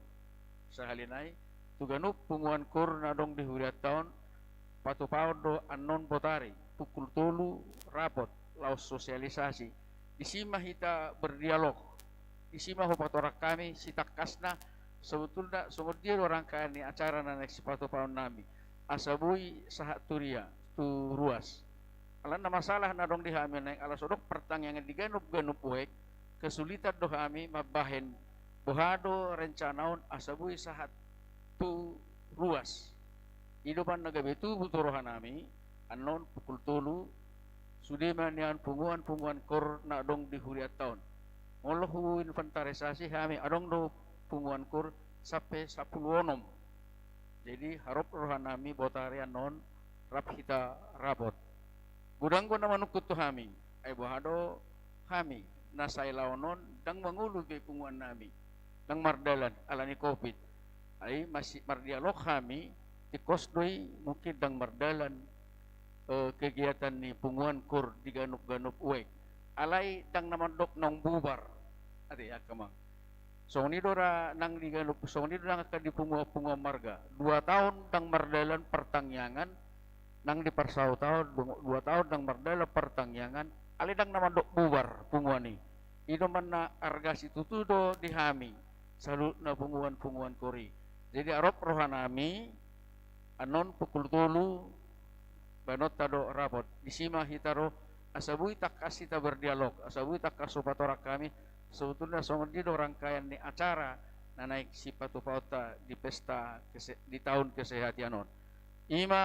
Sahali nai, tu ganup punguan kur na adong di hurianta on, patupaon do annon botari, pukul tolu rapot, laos sosialisasi. Disi ma hita berdialog. Disi ma hupatorang hami sitangkasna, sebetulna songon dia do rangkaian ni acara na naeng sipatupaonnami, asa boi sahat tu ria, tu ruas. Alana masalah na adong di hami naeng ala so adong partangiangan di ganup-ganup uek, kesulitan do hami mambahen boha do rencana on asa boi sahat tu ruas. I do umbahen na gabe tubu tu rohanami, annon pukul tolu, sude ma nian punguan-punguan kur na adong di hurianta on. Molo huinventarisasi hami, adong do punguan kur sampe sampulu onom. Jadi harop rohanami botari annon rap hita rapot. Godang do na manungkun tu hami, ai boha do hami na sai laon on ndang mangolu be punguannami, ndang mardalan ala ni covid. Ai masi mardialog hami, tingkos do i mungkin ndang mardalan, eh, kegiatan ni punguan kur di ganup-ganup uek. Alai ndang na mandok naung bubar. Ate angka amang. Songon i do ra nang di ganup, songon i do nang angka di punguan-punguan marga. Dua taon ndang mardalan partangiangan, nang di parsautaon, du-, dua taon ndang mardalan partangiangan, alai ndang na mandok bubar punguan i. I do umbahen na arga situtu do di hami, saluhutna punguan-punguan kur i. Jadi harop rohanami, annon pukul tolu, bahenonta do rapot. Disi ma hita ro, asa boi tangkas hita berdialog, asa boi tangkas hupatorang hami, sebetulna songon dia do rangkaian ni acara na naeng sipatupaonta di pesta kese-, di taon kesehatan on. I ma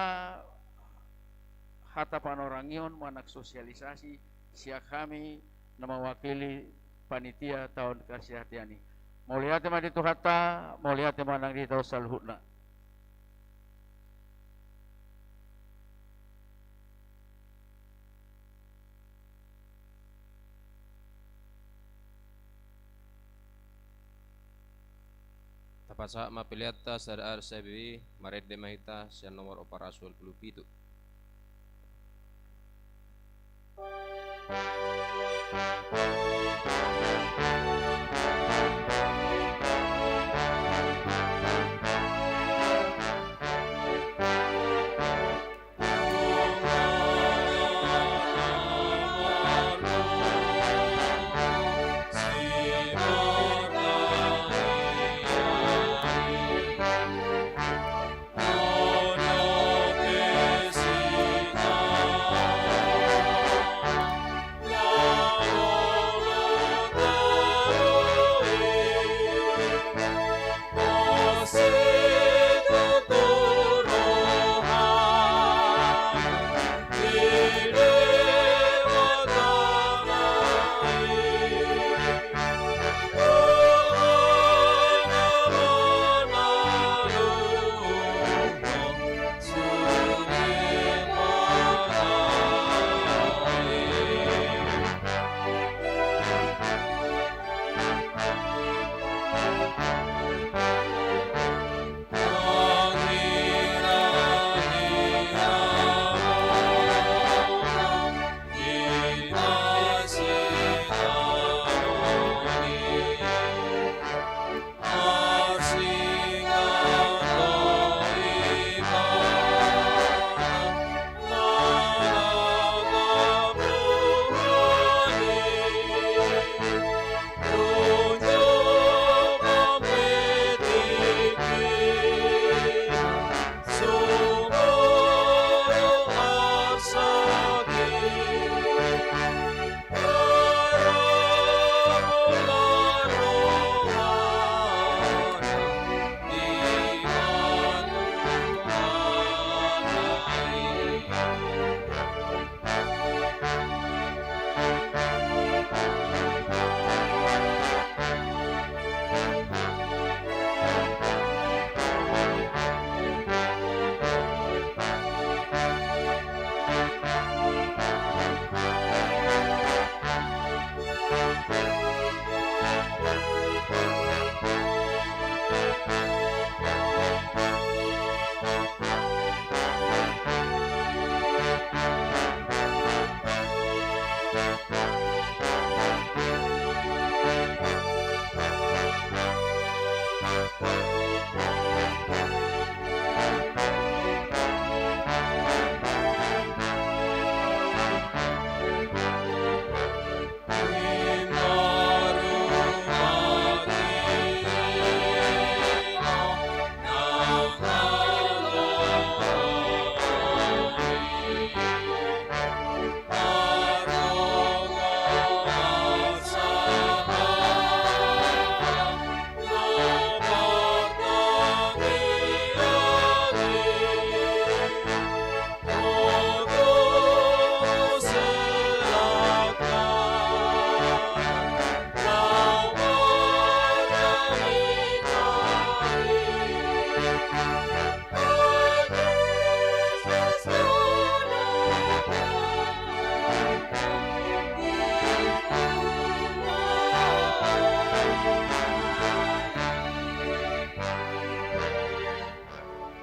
hata panorangion manang sosialisasi sian hami na mewakili panitia taon kesehatan i. Mauliate ma di Tuhanta, mauliate ma nang di hita saluhutna. Pasahat ma peleanta sada ari sabibi, marende ma hita sian nomor opat ratus ualu pulu pitu.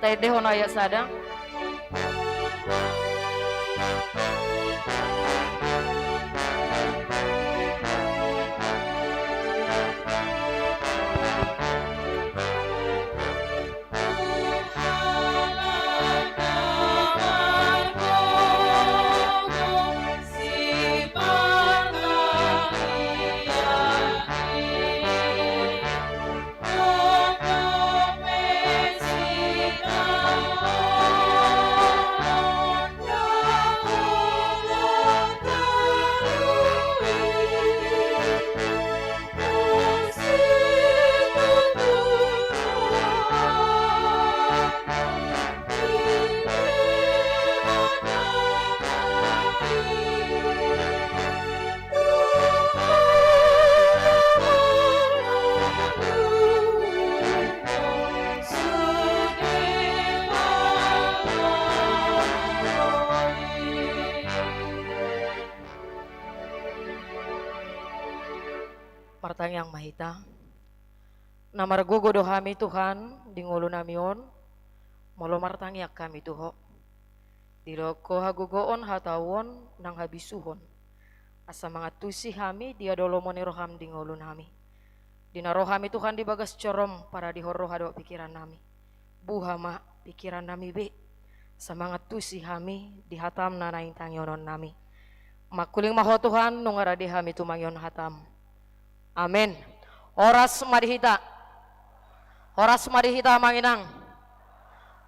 Taendehon ayat sada. Martangiang ma hita. Na margogo do hami, Tuhan, di ngolunami on, molo martangiang hami tu Ho. Didok Ho hagogoon, hatauon, nang habisuhon. Asa mangantusi hami di adolomon ni roham di ngolunami. Di na ro hami, Tuhan, di bagas joroM, paradehon roha dohot pikirannami. Buha ma pikirannami be, asa mangantusi hami di hatam na naeng tangihononnami. Mangkuling ma Ho, Tuhan, nunga rade hami tumangihon hatam. Amen. Horas ma di hita. Horas ma di hita, amang inang.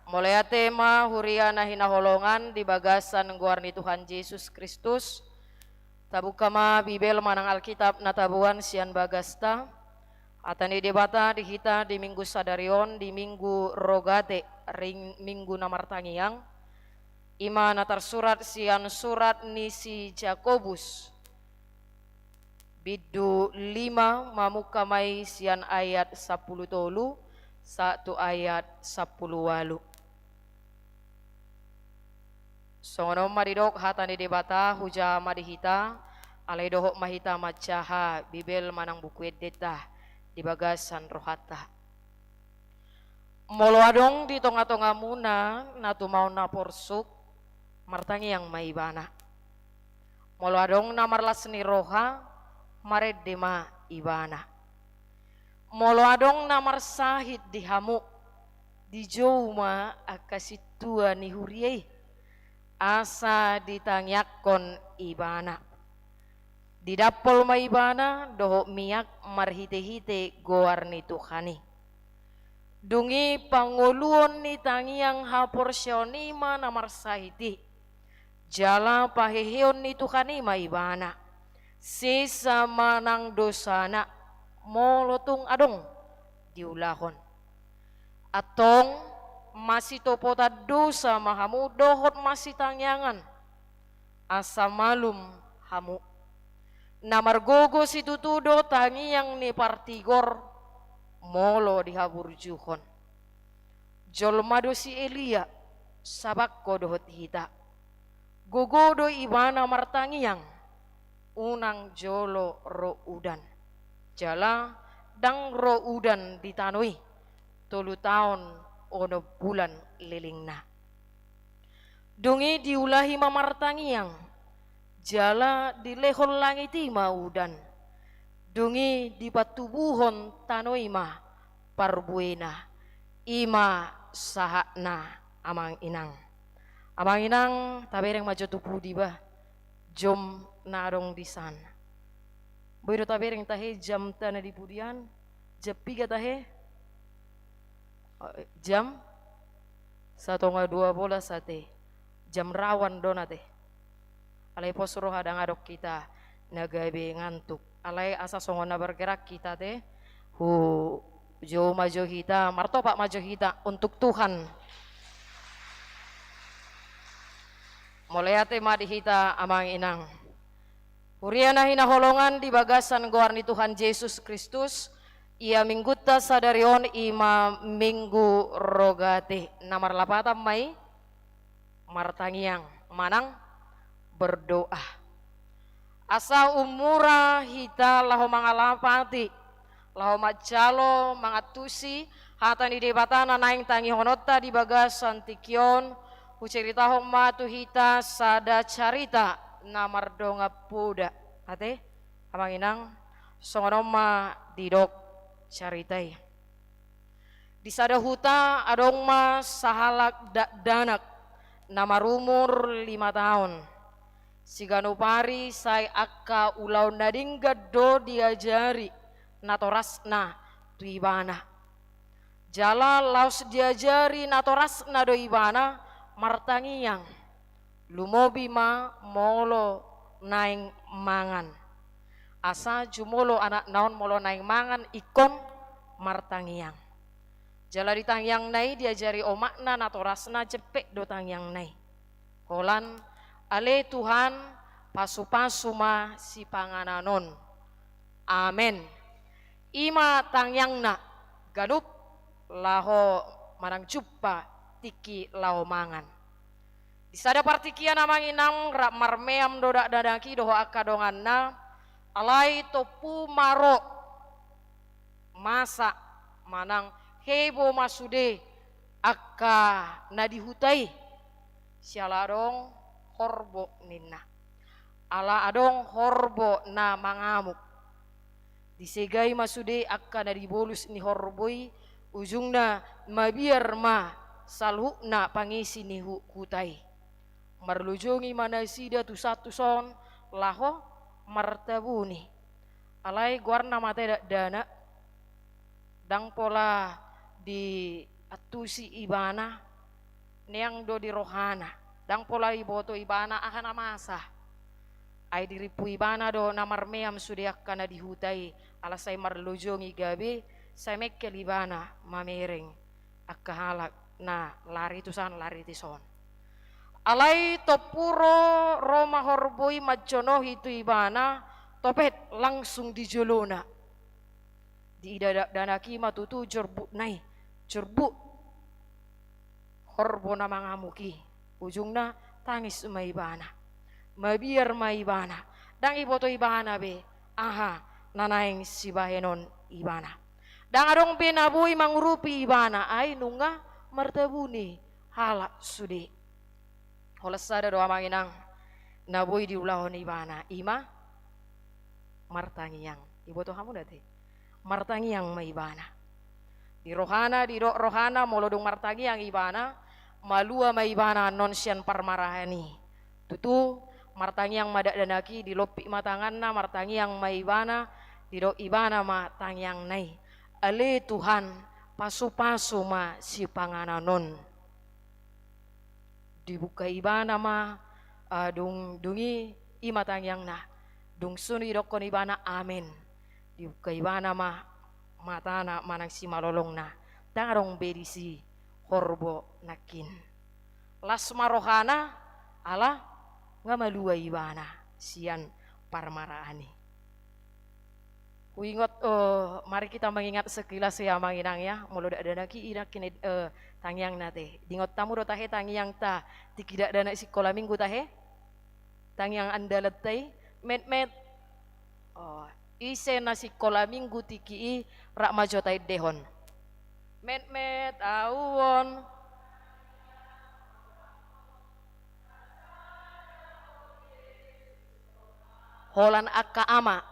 Mauliate ma, huria na hinaholongan di bagasan goar ni Tuhan Jesus Kristus. Tabuka ma Bibel manang Alkitab na taboan sian bagasta. Hata ni Debata di hita di Minggu sadari on, di Minggu Rogate, ring-, Minggu na martangiang. I ma na tarsurat sian surat ni si Jakobus. Bindu lima, mamungka ma i sian ayat sampulu tolu sahat tu ayat sampulu ualu. Songon on ma didok hata ni Debata, hujaha ma di hita, alai dohot ma hita manjaha Bibel manang buku endenta di bagasan rohanta. Molo adong di tongatongamuna na tumaon na porsuk, martangiang ma ibana. Molo adong na marlas ni roha, marende ma ibana. Molo adong na marsahit di hamu, dijou ma angka sintua ni huria i, asa ditangiangkon ibana. Didampol ma ibana dohot miak marhitehite goar ni Tuhan i. Dung i pangoluon ni tangiang haporseaon i ma na marsahit i. Jala paheheon ni Tuhan i ma ibana. Sesa ma nang dosana, molo tung adong diulahon. Antong, masitopotan dosa ma hamu dohot masitangiangan, asa malum hamu. Na margogo situtu do tangiang ni partigor, molo dihaburjuhon. Jolma do si Elia, sabangko dohot hita. Gogo do ibana martangiang, unang jolo ro udan. Jala ndang ro udan di tano i, tolu taon onom bulan lelengna. Dung i diulahi ma martangiang, jala dilehon langit i ma udan. Dung i dipatubuhon tano i ma parbuena. I ma sahatna, amang inang. Amang inang, tabereng ma jo tu pudi ba, jom na adong di san. Boi do tabereng tahe jamta na di pudian, jam piga tahe? O, jam satonga dua bolas ate. Jam rawan do na te. Alai pos roha ndang adong hita na gabe ngantuk. Alai asa songon na bergerak hita te, hujou ma jo hita, martopak ma jo hita untuk Tuhan. Mauliate ma di hita, amang inang. Huria na hinaholongan di bagasan goar ni Tuhan Jesus Kristus, ia Minggunta sadari on i ma Minggu Rogate. Na marlapatan ma i, martangiang manang berdoa. Asa ummura hita laho mangalapati, laho manjalo, mangantusi hata ni Debata na naeng tangihononta di bagasan tingki on, hucaritahon ma tu hita sada carita na mardongan poda. Ate, amang inang, songon on ma didok carita i. Di sada huta adong ma sahalak dakdanak na marumur lima taon. Siganup ari sai angka ulaon na denggan do diajari natorasna tu ibana. Jala laos diajari natorasna do ibana martangiang. Lumobi ma molo naeng mangan. Asa jumolo anakna on molo naeng mangan ingkon martangiang. Jala di tangiangna i diajari omakna natorasna jempek do tangiangna i. Holan, ale Tuhan, pasupasu ma sipanganon on. Amen. I ma tangiangna ganup laho manang jumpa tingki laho mangan. Di sada partingkian, amang inang, rap marmeam do dakdanak i dohot angka donganna, alai tompu ma ro masa manang hebo ma sude angka na di huta i, siala adong horbo ninna. Ala adong horbo na mangamuk. Disegai ma sude angka na di bolus ni horbo i, ujungna mabiar ma saluhutna pangisi ni hu-, huta i. Marlojongi ma nasida tusan tuson laho martabuni. Alai goarna ma tahe dakdanak, ndang pola diantusi ibana, neang do di rohana, ndang pola diboto ibana aha na masa. Ai dirimpu ibana do na marmeam sude angka na di huta i, ala sai marlojongi gabe, sai mengkel ibana mamereng angka halak na lari tusan lari tuson. Alai tompu ro, ro ma horbo i manjonohi tu ibana, topet langsung di jolona. Diida dakdanak i ma tutu jorbutna i, jorbut horbo na mangamuk i. Ujungna tangis ma ibana. Mabiar ma ibana. Ndang diboto ibana be aha na naeng sibahenon ibana. Ndang adong be na boi mangurupi ibana, ai nunga martabuni halak sude. Holan sada do, amang inang, na boi diulahon ibana, i ma martangiang. Diboto hamu nda ate? Martangiang ma ibana. Di rohana, didok rohana, molo dung martangiang ibana, malua ma ibana annon sian parmaraan i. Tutu, martangiang ma dakdanak i, dilompit ma tanganna, martangiang ma ibana, didok ibana ma tangiangna i. Ale Tuhan, pasupasu ma sipanganon on. Dibuka ibana ma, ah, dung, dung i, i ma tangiangna. Dung sun didokkon ibana amen. Dibuka ibana ma matana manang simalolongna. Ndang adong be disi horbo nangkin. Las ma rohana, ala nga malua ibana sian parmaraan i. Huingot, eh, mari kita mengingat sekilas ya, amang inang ya. Molo dakdanak i, i nangkin, eh, tangiangna ate. Diingot hamu do tahe tangiangta tingki dakdanak sikola minggu tahe? Tangiang andalanta i, metmet. Oh, ise na sikola minggu tingki i, rap ma jo taendehon. Metmet ahu on. Holan angka ama.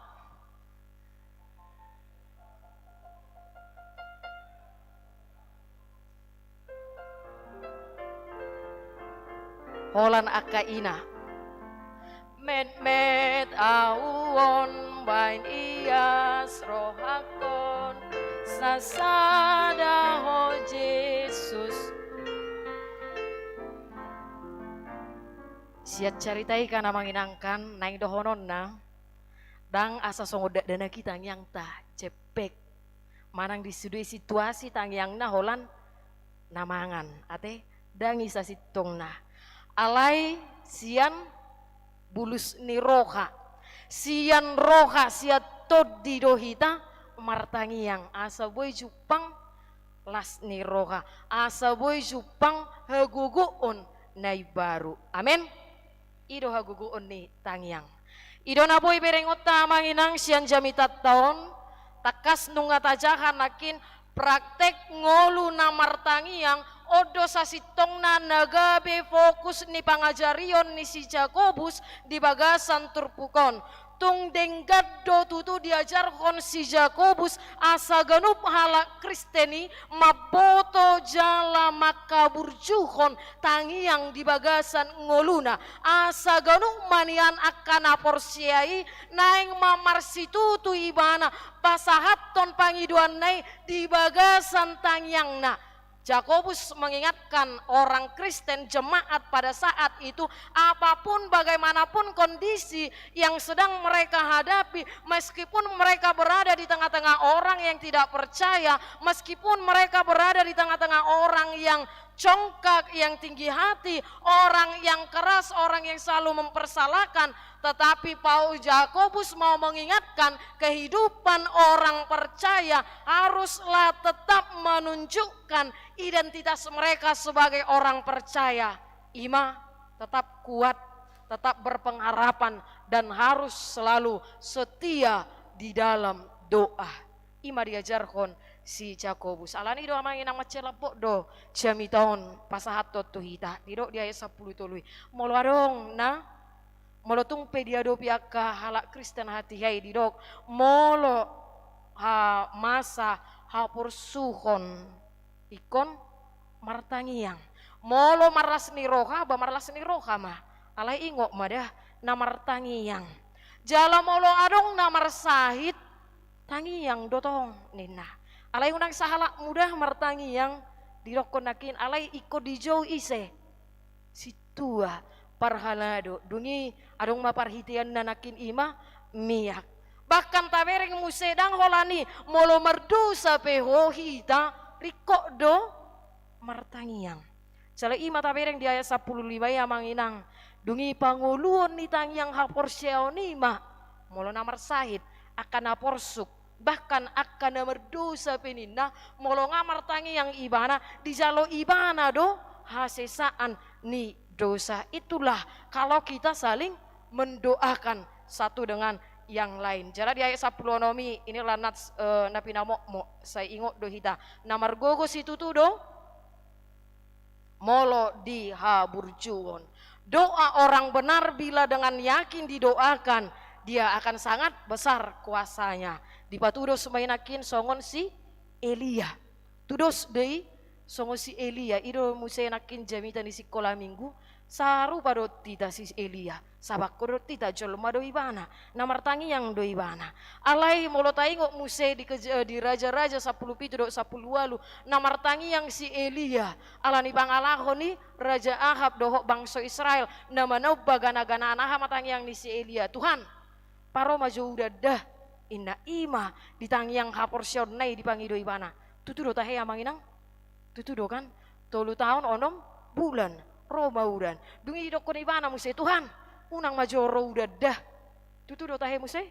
Holan angka ina. Metmet ahu on baen ias rohangkon, sasada ho Jesus. Sian carita i kan, amang inang kan, naeng dohononna, ndang asa songon dakdanak i tangiangta, jempek. Manang di sude situasi tangiangna holan na mangan, ate, ndang i sasintongna. Alai sian bulus ni roha, sian roha, sian tondi do hita martangiang, asa boi jumpang las ni roha, asa boi jumpang hagogoon na imbaru. Amen. I do hagogoon ni tangiang. I do na boi berengonta, amang inang, sian jamitanta on, tangkas nunga tajaha nangkin praktek ngolu na martangiang. On do sasintongna na gabe fokus ni pangajarion ni si Jakobus di bagasan turpuk on. Tung denggan do tutu diajarhon si Jakobus asa ganup halak Kristen i mamboto jala mangkaburjuhon tangiang di bagasan ngoluna, asa ganup ma nian angka na porsea i naeng ma marsitutu ibana pasahathon pangidoanna i di bagasan tangiangna. Jakobus mengingatkan orang Kristen jemaat pada saat itu, apapun bagaimanapun kondisi yang sedang mereka hadapi, meskipun mereka berada di tengah-tengah orang yang tidak percaya, meskipun mereka berada di tengah-tengah orang yang congkak, yang tinggi hati, orang yang keras, orang yang selalu mempersalahkan, tetapi Paul Jakobus mau mengingatkan, kehidupan orang percaya haruslah tetap menunjukkan identitas mereka sebagai orang percaya. I ma tetap kuat, tetap berpengharapan, dan harus selalu setia di dalam doa. I ma diajarhon si Jakobus. Alani do amang inang mansai lambok do jamita on pasahathon tu hita. Didok di ayat sampulu tolu i. Molo adong na, molo tung pe diadopi angka halak Kristen hatiha i didok, molo ha masa haporsuhon ingkon martangiang. Molo marlas ni roha, ba marlas ni roha ma. Alai ingot ma da na martangiang. Jala molo adong na marsahit, tangiang do tong ninna. Alai unang sahalakmu da martangiang, didokkon nangkin, alai ingkon dijou ise? Sintua parhalado. Dung i adong ma parhiteanna nangkin i ma miak. Bahkan tabereng muse ndang holan i, molo mardosa pe ho hita, ringkot do martangiang. Jala i ma tabereng di ayat sampulu lima i amang inang. Dung i pangoluon ni tangiang haporseaon i ma, molo na marsahit, angka na porsuk, bahkan angka na mardosa pe ninna, molo nga martangiang ibana, dijalo ibana do hasesaan ni dosa. Itulah kalau kita saling mendoakan satu dengan yang lain. Jala di ayat sampulu onom i, inilah nats, eh, na pinamokmok, sai ingot do hita. Na margogo situtu do molo di haburjuon. Doa orang benar bila dengan yakin didoakan, dia akan sangat besar kuasanya. Dipatudos ma i nangkin songon si Elia. Tudos do i songon si Elia, i do muse nangkin jamita ni sikola minggu, sarupa do hita si Elia. Sabangko do hita, jolma do ibana, na martangiang do ibana. Alai molo taingot muse di kej-, eh, di Raja-raja sampulu pitu dohot sampulu ualu, na martangiang si Elia, ala ni pangalaho ni Raja Ahab dohot bangso Israel, na manaon bagana-ganana. Aha ma tangiang ni si Elia? Tuhan, paro ma jo udan da, inna. I ma di tangiang haporseaonna i dipangido ibana. Tutu do tahe amang inang? Tutu do kan? Tolu taon onom bulan, ro ma udan. Dung i didokkon ibana muse, Tuhan, unang ma jo ro udan da. Tutu do tahe muse?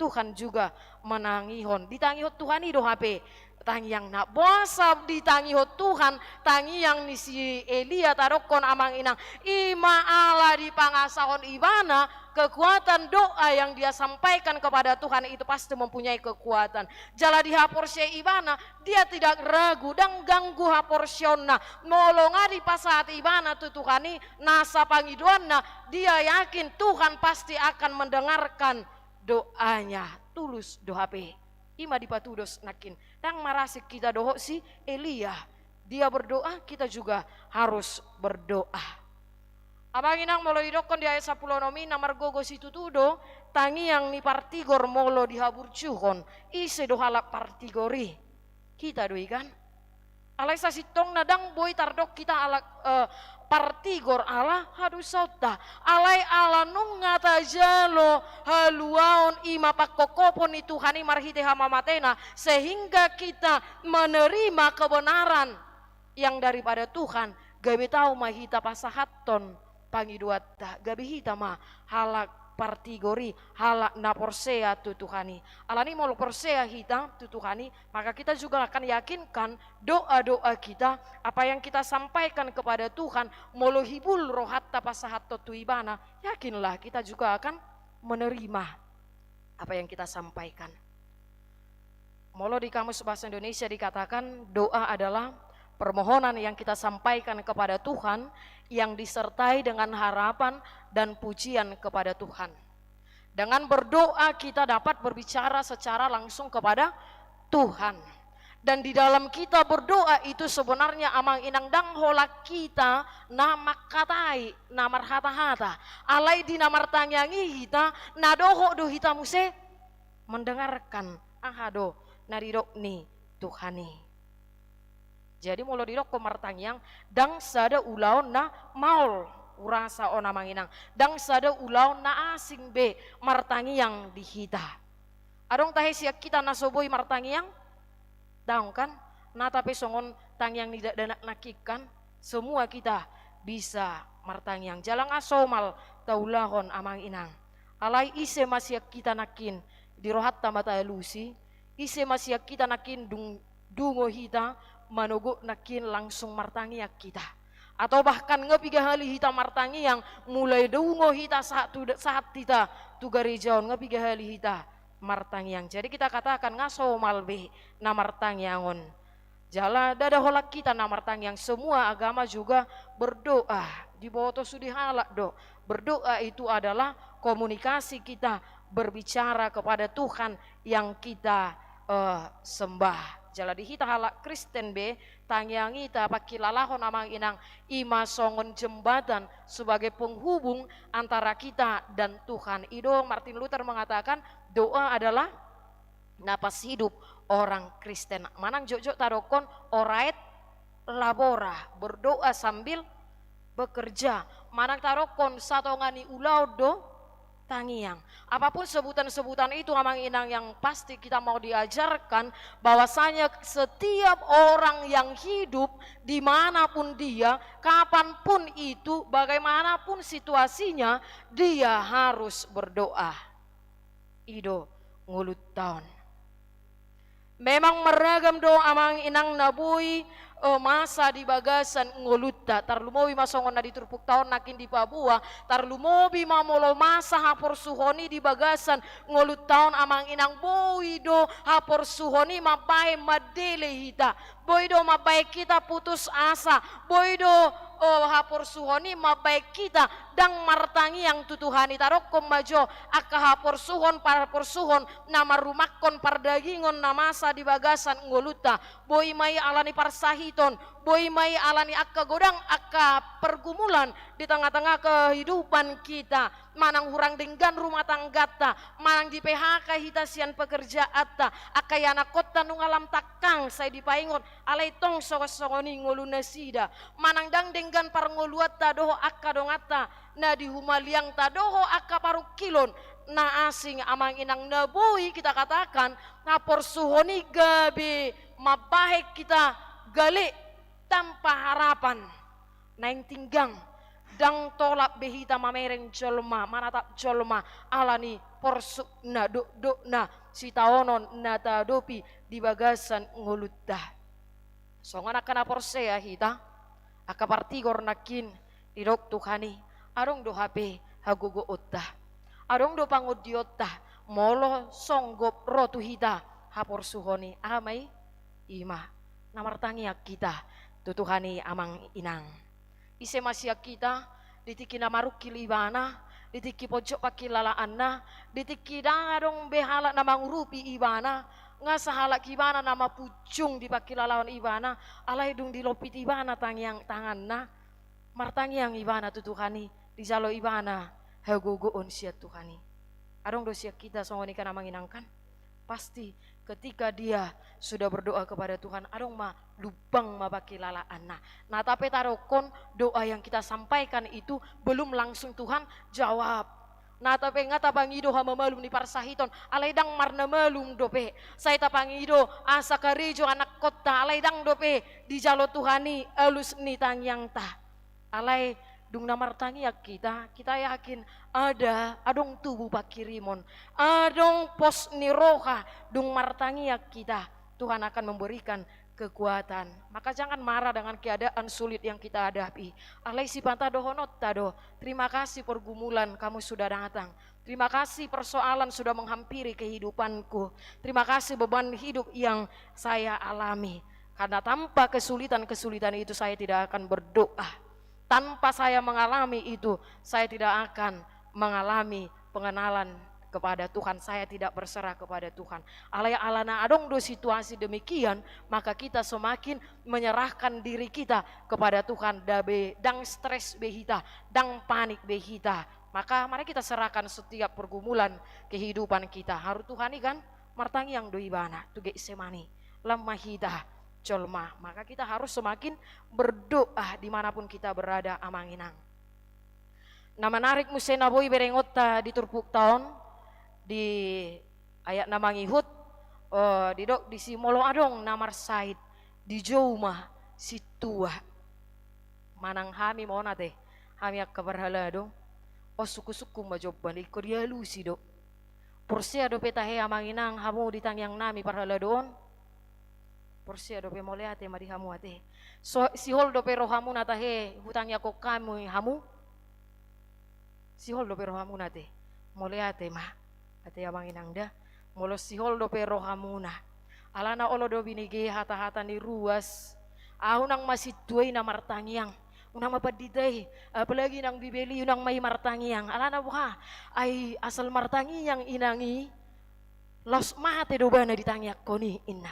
Tuhan juga manangihon. Ditangihon Tuhan i do hape tangiangna. Boasa ditangihon Tuhan tangiang ni si Elia? Tadokkon amang inang, i ma ala dipangasahon ibana, kekuatan doa yang dia sampaikan kepada Tuhan itu pasti mempunyai kekuatan. Jala dihaporseai ibana, dia tidak ragu, ndang ganggu haporseonna. Molo nga dipasahat ibana tu Tuhan i nasa pangidoanna, dia yakin Tuhan pasti akan mendengarkan doanya. Tulus do hape. I ma dipatudos nangkin. Ndang marasing hita dohot si Elia. Dia berdoa, kita juga harus berdoa. Amang inang, molo didokkon di ayat sampulu onom i, na margogo situtu do tangiang ni partigor molo dihaburjuhon. Ise do halak partigor i? Hita do i kan? Alai sasintongna ndang boi tardok hita halak, eh, partigor ala hadosaonta. Alai ala nunga tajalo haluaon, i ma pangkophopon ni Tuhan i marhite hamamatena, sehingga kita menerima kebenaran yang daripada Tuhan, gabe tau ma hita pasahathon pangidoanta, gabe hita ma halak partigor i, halak na porsea tu Tuhan i. Alani molo porsea hita tu Tuhan i, maka kita juga akan yakinkan doa-doa kita, apa yang kita sampaikan kepada Tuhan, molo hibul rohanta pasahathon tu Ibana, yakinlah kita juga akan menerima apa yang kita sampaikan. Molo di Kamus Bahasa Indonesia dikatakan, doa adalah permohonan yang kita sampaikan kepada Tuhan yang disertai dengan harapan dan pujian kepada Tuhan. Dengan berdoa, kita dapat berbicara secara langsung kepada Tuhan. Dan di dalam kita berdoa itu sebenarnya, amang inang, ndang holan hita na mangkatai, na marhata-hata. Alai di na martangiang i hita, na dohot do hita muse mendengarkan aha do na nidok ni Tuhan i. Jadi molo didokkon martangiang, ndang sada ulaon na maol, hurasa on, amang inang. Ndang sada ulaon na asing be martangiang di hita. Adong tahe sian hita na so boi martangiang? Ndang kan? Nata pe songon tangiang ni dakdanak nangkin kan? Semua kita bisa martangiang. Jala nga somal taulahon, amang inang. Alai ise ma sian hita nangkin di rohanta ma taalusi? Ise ma sian hita nangkin dung dungo hita manogot nangkin langsung martangiang hita? Atau bahkan nga piga hali hita martangiang, mulai dungo hita sahat tu, sahat hita tu gareja on, nga piga hali hita martangiang. Jadi kita katakan nga somal be na martangiang on. Jala ndada holan hita na martangiang, semua agama juga berdoa. Diboto sude halak do. Berdoa itu adalah komunikasi kita berbicara kepada Tuhan yang kita, eh, sembah. Jala di hita halak Kristen be, tangiang i tapangkilalahon amang inang, i ma songon jembatan sebagai penghubung antara kita dan Tuhan. I do Martin Luther mengatakan, doa adalah napas hidup orang Kristen. Manang jotjot tadokkon ora et labora, berdoa sambil bekerja. Manang tadokkon satonga ni ulaon do tangiang. Apapun sebutan-sebutan itu, amang inang, yang pasti kita mau diajarkan bahwasanya setiap orang yang hidup dimanapun dia, kapanpun itu, bagaimanapun situasinya, dia harus berdoa. I do ngolunta on. Memang marragam do amang inang na boi, eh, masa di bagasan ngolunta. Tarlumobi ma songon na di turpukta on nangkin di Paboa, tarlumobi ma molo masa haporsuhon i di bagasan ngolunta on amang inang, boi do haporsuhon i mambahen mandele hita. Boi do mambahen hita putus asa, boi do, o, haporsuhon i mambahen hita ndang martangiang tu Tuhan i. Tadokkon ma jo angka haporsuhon, parporsuhon na marrumangkon pardagingon na masa di bagasan ngolunta. Boi ma i ala ni parsahiton, boi ma i ala ni angka godang, angka pergumulan di tengah-tengah kehidupan kita. Manang hurang denggan rumah tanggata, manang di-P H K hita sian pekerjaanta, angka ianakkonta nunga lam tangkang sai dipaingot, alai tong songon-songon i ngolu nasida. Manang ndang denggan parngoluanta dohot angka donganta na di humaliangta dohot angka parungkilon na asing, amang inang, na boi kita katakan haporsuhon i gabe mambahen hita gale tanpa harapan. Naeng tinggang, ndang tolap be hita mamereng jolma, manatap jolma ala ni porsukna, dokdokna, sitaonon na taadopi di bagasan ngolunta. Songon angka na porsea hita, angka partigor nangkin, didok Tuhan i, adong do hape hagogoonta, adong do pangondionta, molo songgop ro tu hita haporsuhon i. Aha ma i? I ma na martangiang hita tu Tuhan i, amang inang. Ise ma sian hita, di tingki na marungkil ibana, di tingki ponjot pangkilalaanna, di tingki ndang adong be halak na mangurupi ibana, nga sahalak ibana na mapunjung di pangkilalaon ibana, alai dung dilompit ibana tangiang tanganna, martangiang ibana tu Tuhan i, dijalo ibana hagogoon sian Tuhan i. Adong do sian hita songon i kan, amang inang, kan? Pasti ketika dia sudah berdoa kepada Tuhan, adong ma, lumbang ma pangkilalaanna. Nata pe tadokkon doa yang kita sampaikan itu belum langsung Tuhan jawab. Nata pe nga tapangido hamamalum ni parsahiton, alai ndang marnamalum dope. Sai tapangido asa karejo anakkonta, alai ndang dope dijalo Tuhan i alus ni tangiangta. Alai dung na martangiang hita, kita yakin ada, adong tubu pangkirimon, adong pos ni roha. Dung martangiang hita, Tuhan akan memberikan kekuatan. Maka jangan marah dengan keadaan sulit yang kita hadapi. Alai sipata dohononta do, terima kasih pergumulan kamu sudah datang. Terima kasih persoalan sudah menghampiri kehidupanku. Terima kasih beban hidup yang saya alami. Karena tanpa kesulitan-kesulitan itu saya tidak akan berdoa. Tanpa saya mengalami itu, saya tidak akan mengalami pengenalan kepada Tuhan, saya tidak berserah kepada Tuhan. Alai alana adong do situasi demikian, maka kita semakin menyerahkan diri kita kepada Tuhan, gabe ndang stres be hita, ndang panik be hita. Maka mari kita serahkan setiap pergumulan kehidupan kita. Harut Tuhan i kan, martangiang do ibana tu Getsemani. Lam ma hita jolma. Maka kita harus semakin berdoa dimanapun kita berada, amang inang. Na menarik muse na boi berengonta di turpukta on, di ayat na mangihut, eh, didok disi, molo adong na marsahit, dijou ma sintua. Manang hami ma on ate, hami angka parhalado, on sungkun-sungkun ma jompa, ingkon dialusi do. Porsea dope tahe, amang inang, hamu di tangiangnami parhalado on? Porsea dope? Mauliate ma di hamu ate. So, sihol dope rohamuna tahe hutangiangkon hami hamu? Sihol dope rohamuna ate? Mauliate ma ate, amang inang, da. Molo sihol dope rohamuna. Alana olo do binege hata-hata ni ruas. Ahu nang ma sintua i na martangiang. Unang ma pandita i, apalagi nang Bibel i unang ma i martangiang. Alana boha, ai asal martangiang inang i, laos mate do ibana ditangiangkon i, inna.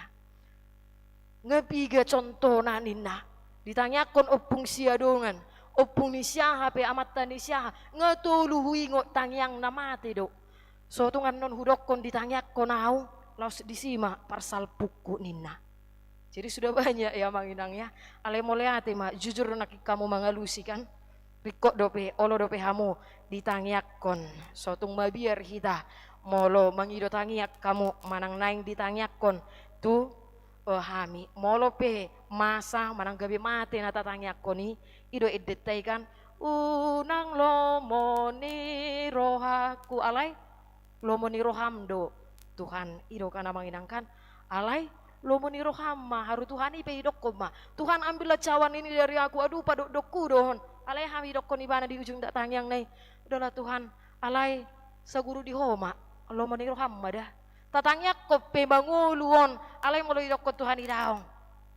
Nga piga contohna ninna. Ditangiangkon ompung siadongan, ompung ni siaha pe, amanta ni siaha, nga tolu huingot tangiangna, mate do. So tung annon hudokkon ditangiangkon ahu, laos disi ma parsalpungku ninna. Jadi sudah banyak ya, Amang Inang ya. Alai mauliate ma, jujur nangkin hamu mangalusi kan. Ringkot dope, olo dope hamu ditangiangkon. So tung mabiar hita molo mangido tangiang hamu manang naeng ditangiangkon tu, eh, hami. Molo pe masa manang gabe mate na tatangiangkon i, i do endenta i kan, unang lomo ni rohangku, alai lomo ni roham do, Tuhan, i do kan, Amang Inang kan. Alai lomo ni roham ma, haru Tuhan, i pe idokkon ma, Tuhan, ambillah cawan ini dari aku, aduh, padokdokku do on. Alai hami idokkon ibana di ujung tangiangna i, udahlah Tuhan, alai saguru di Ho ma, lomo ni roham ma da. Tatangiangkon pe mangolu on, alai molo idokkon Tuhan i daong,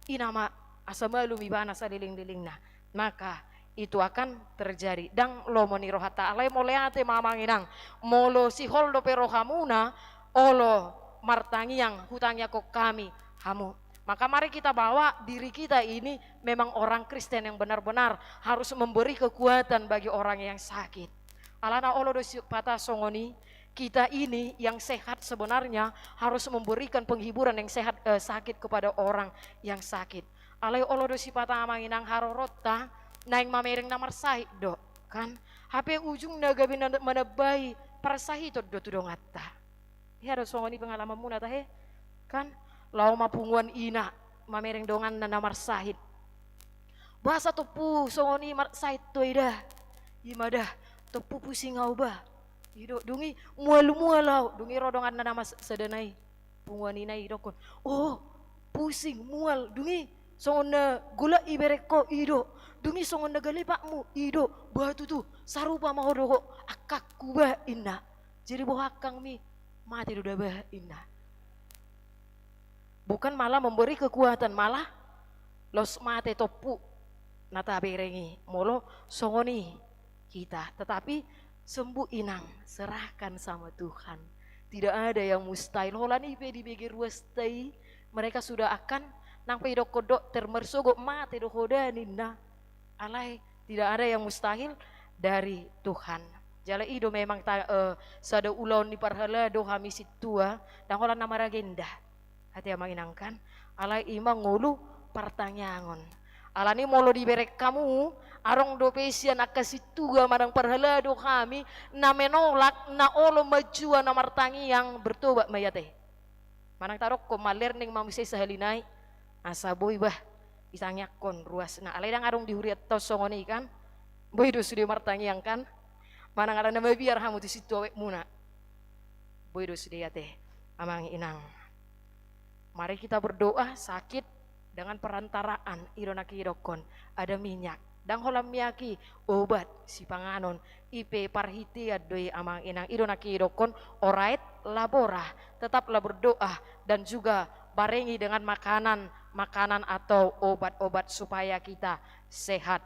i nama asa malum ibana saleleng-lelengna. Maka itu akan terjadi. Ndang lomo ni rohanta. Alai mauliate ma, Amang Inang, molo sihol dope rohamuna, olo martangiang, hutangiangkon hami hamu. Maka mari kita bawa diri kita ini memang orang Kristen yang benar-benar harus memberi kekuatan bagi orang yang sakit. Alana olo do sipata songon i, kita ini yang sehat sebenarnya harus memberikan penghiburan yang sehat, eh, sakit kepada orang yang sakit. Alai olo do sipata, Amang Inang, haroronta naeng mamereng na marsahit do, kan? Hape ujungna gabe na manambai parsahiton do tu donganta. Hea do songon i pengalamanmuna tahe, kan? Laho ma punguan ina mamereng donganna na marsahit. Boasa tompu songon i marsahit do i da? I ma da, tompu pusing ahu ba. I do, dung i mual-mual ahu, dung i ro donganna na mas-, sada nai. Punguan ina i idokkon, oh, pusing, mual, dung i songon na golap iberek ho, i do, dung i songon na gale patmu, i do, ba tutu, sarupa ma ho dohot angkangku ba, inna. Jadi boha angkangmi, mate do da ba, inna. Bukan malah memberi kekuatan, malah laos mate tompu na tabereng i, molo songon i hita. Tetapi sembuh, Inang, serahkan sama Tuhan. Tidak ada yang mustahil. Holan i pe dibege ruasta i, mereka sudah akan, nang pe idokkon dokter, marsogot mate do ho da, ninna. Alai tidak ada yang mustahil dari Tuhan. Jala i do memang ta-, eh, sada ulaon ni parhalado hami sintua, ndang holan na maragenda. Ate, Amang Inang, kan? Alai i ma ngolu partangiangon. Alani molo diberek hamu, adong dope sian angka sintua manang parhalado hami na menolak na olo manjua na martangiang, bertobat ma i ate. Manang tadokkon ma, learning ma muse sahali nai, asa boi bah ditangiangkon ruasna. Alai ndang adong di hurianta on songon i, kan? Boi do sude martangiang, kan? Manang ala na mabiar hamu tu sintua wetmuna, boi do sude, ate, Amang Inang. Mari kita berdoa, sakit dengan perantaraan, i do na huidokkon, ada minyak. Ndang holan minyak i, obat sipanganon, i pe parhitean do i, Amang Inang, i do na huidokkon, ora et labora, tetaplah berdoa dan juga barengi dengan makanan, makanan atau obat-obat supaya kita sehat.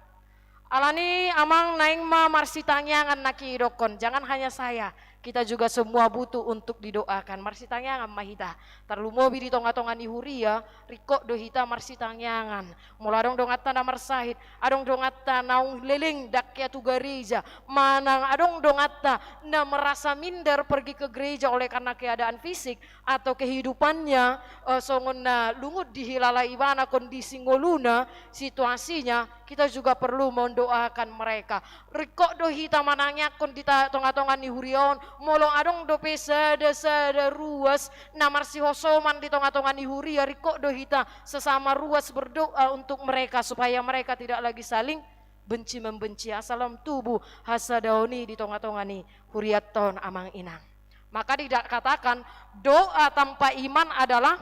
Alani, Amang, naeng ma marsitangiangan na huidokkon, jangan hanya saya, kita juga semua butuh untuk didoakan. Marsitangiangan ma hita. Tarlumobi di tonga-tonga ni huria, ringkot do hita marsitangiangan. Molo adong donganta na marsahit, adong donganta naung leleng ndang hea tu gareja, manang adong donganta na merasa minder pergi ke gereja oleh karena keadaan fisik atau kehidupannya, eh, songon na lungun dihilala ibana kondisi ngoluna, situasinya, kita juga perlu mendoakan mereka. Ringkot do hita manangiangkon di ta-, tonga-tonga ni huria on, molo adong dope sada-sada ruas na marsihosoman di tonga-tonga ni huria, ringkot do hita sesama ruas berdoa untuk mereka, supaya mereka tidak lagi saling benci-membenci, asa lam tubu hasadaon i di tonga-tonga ni hurianta on, Amang Inang. Maka dikatakan, doa tanpa iman adalah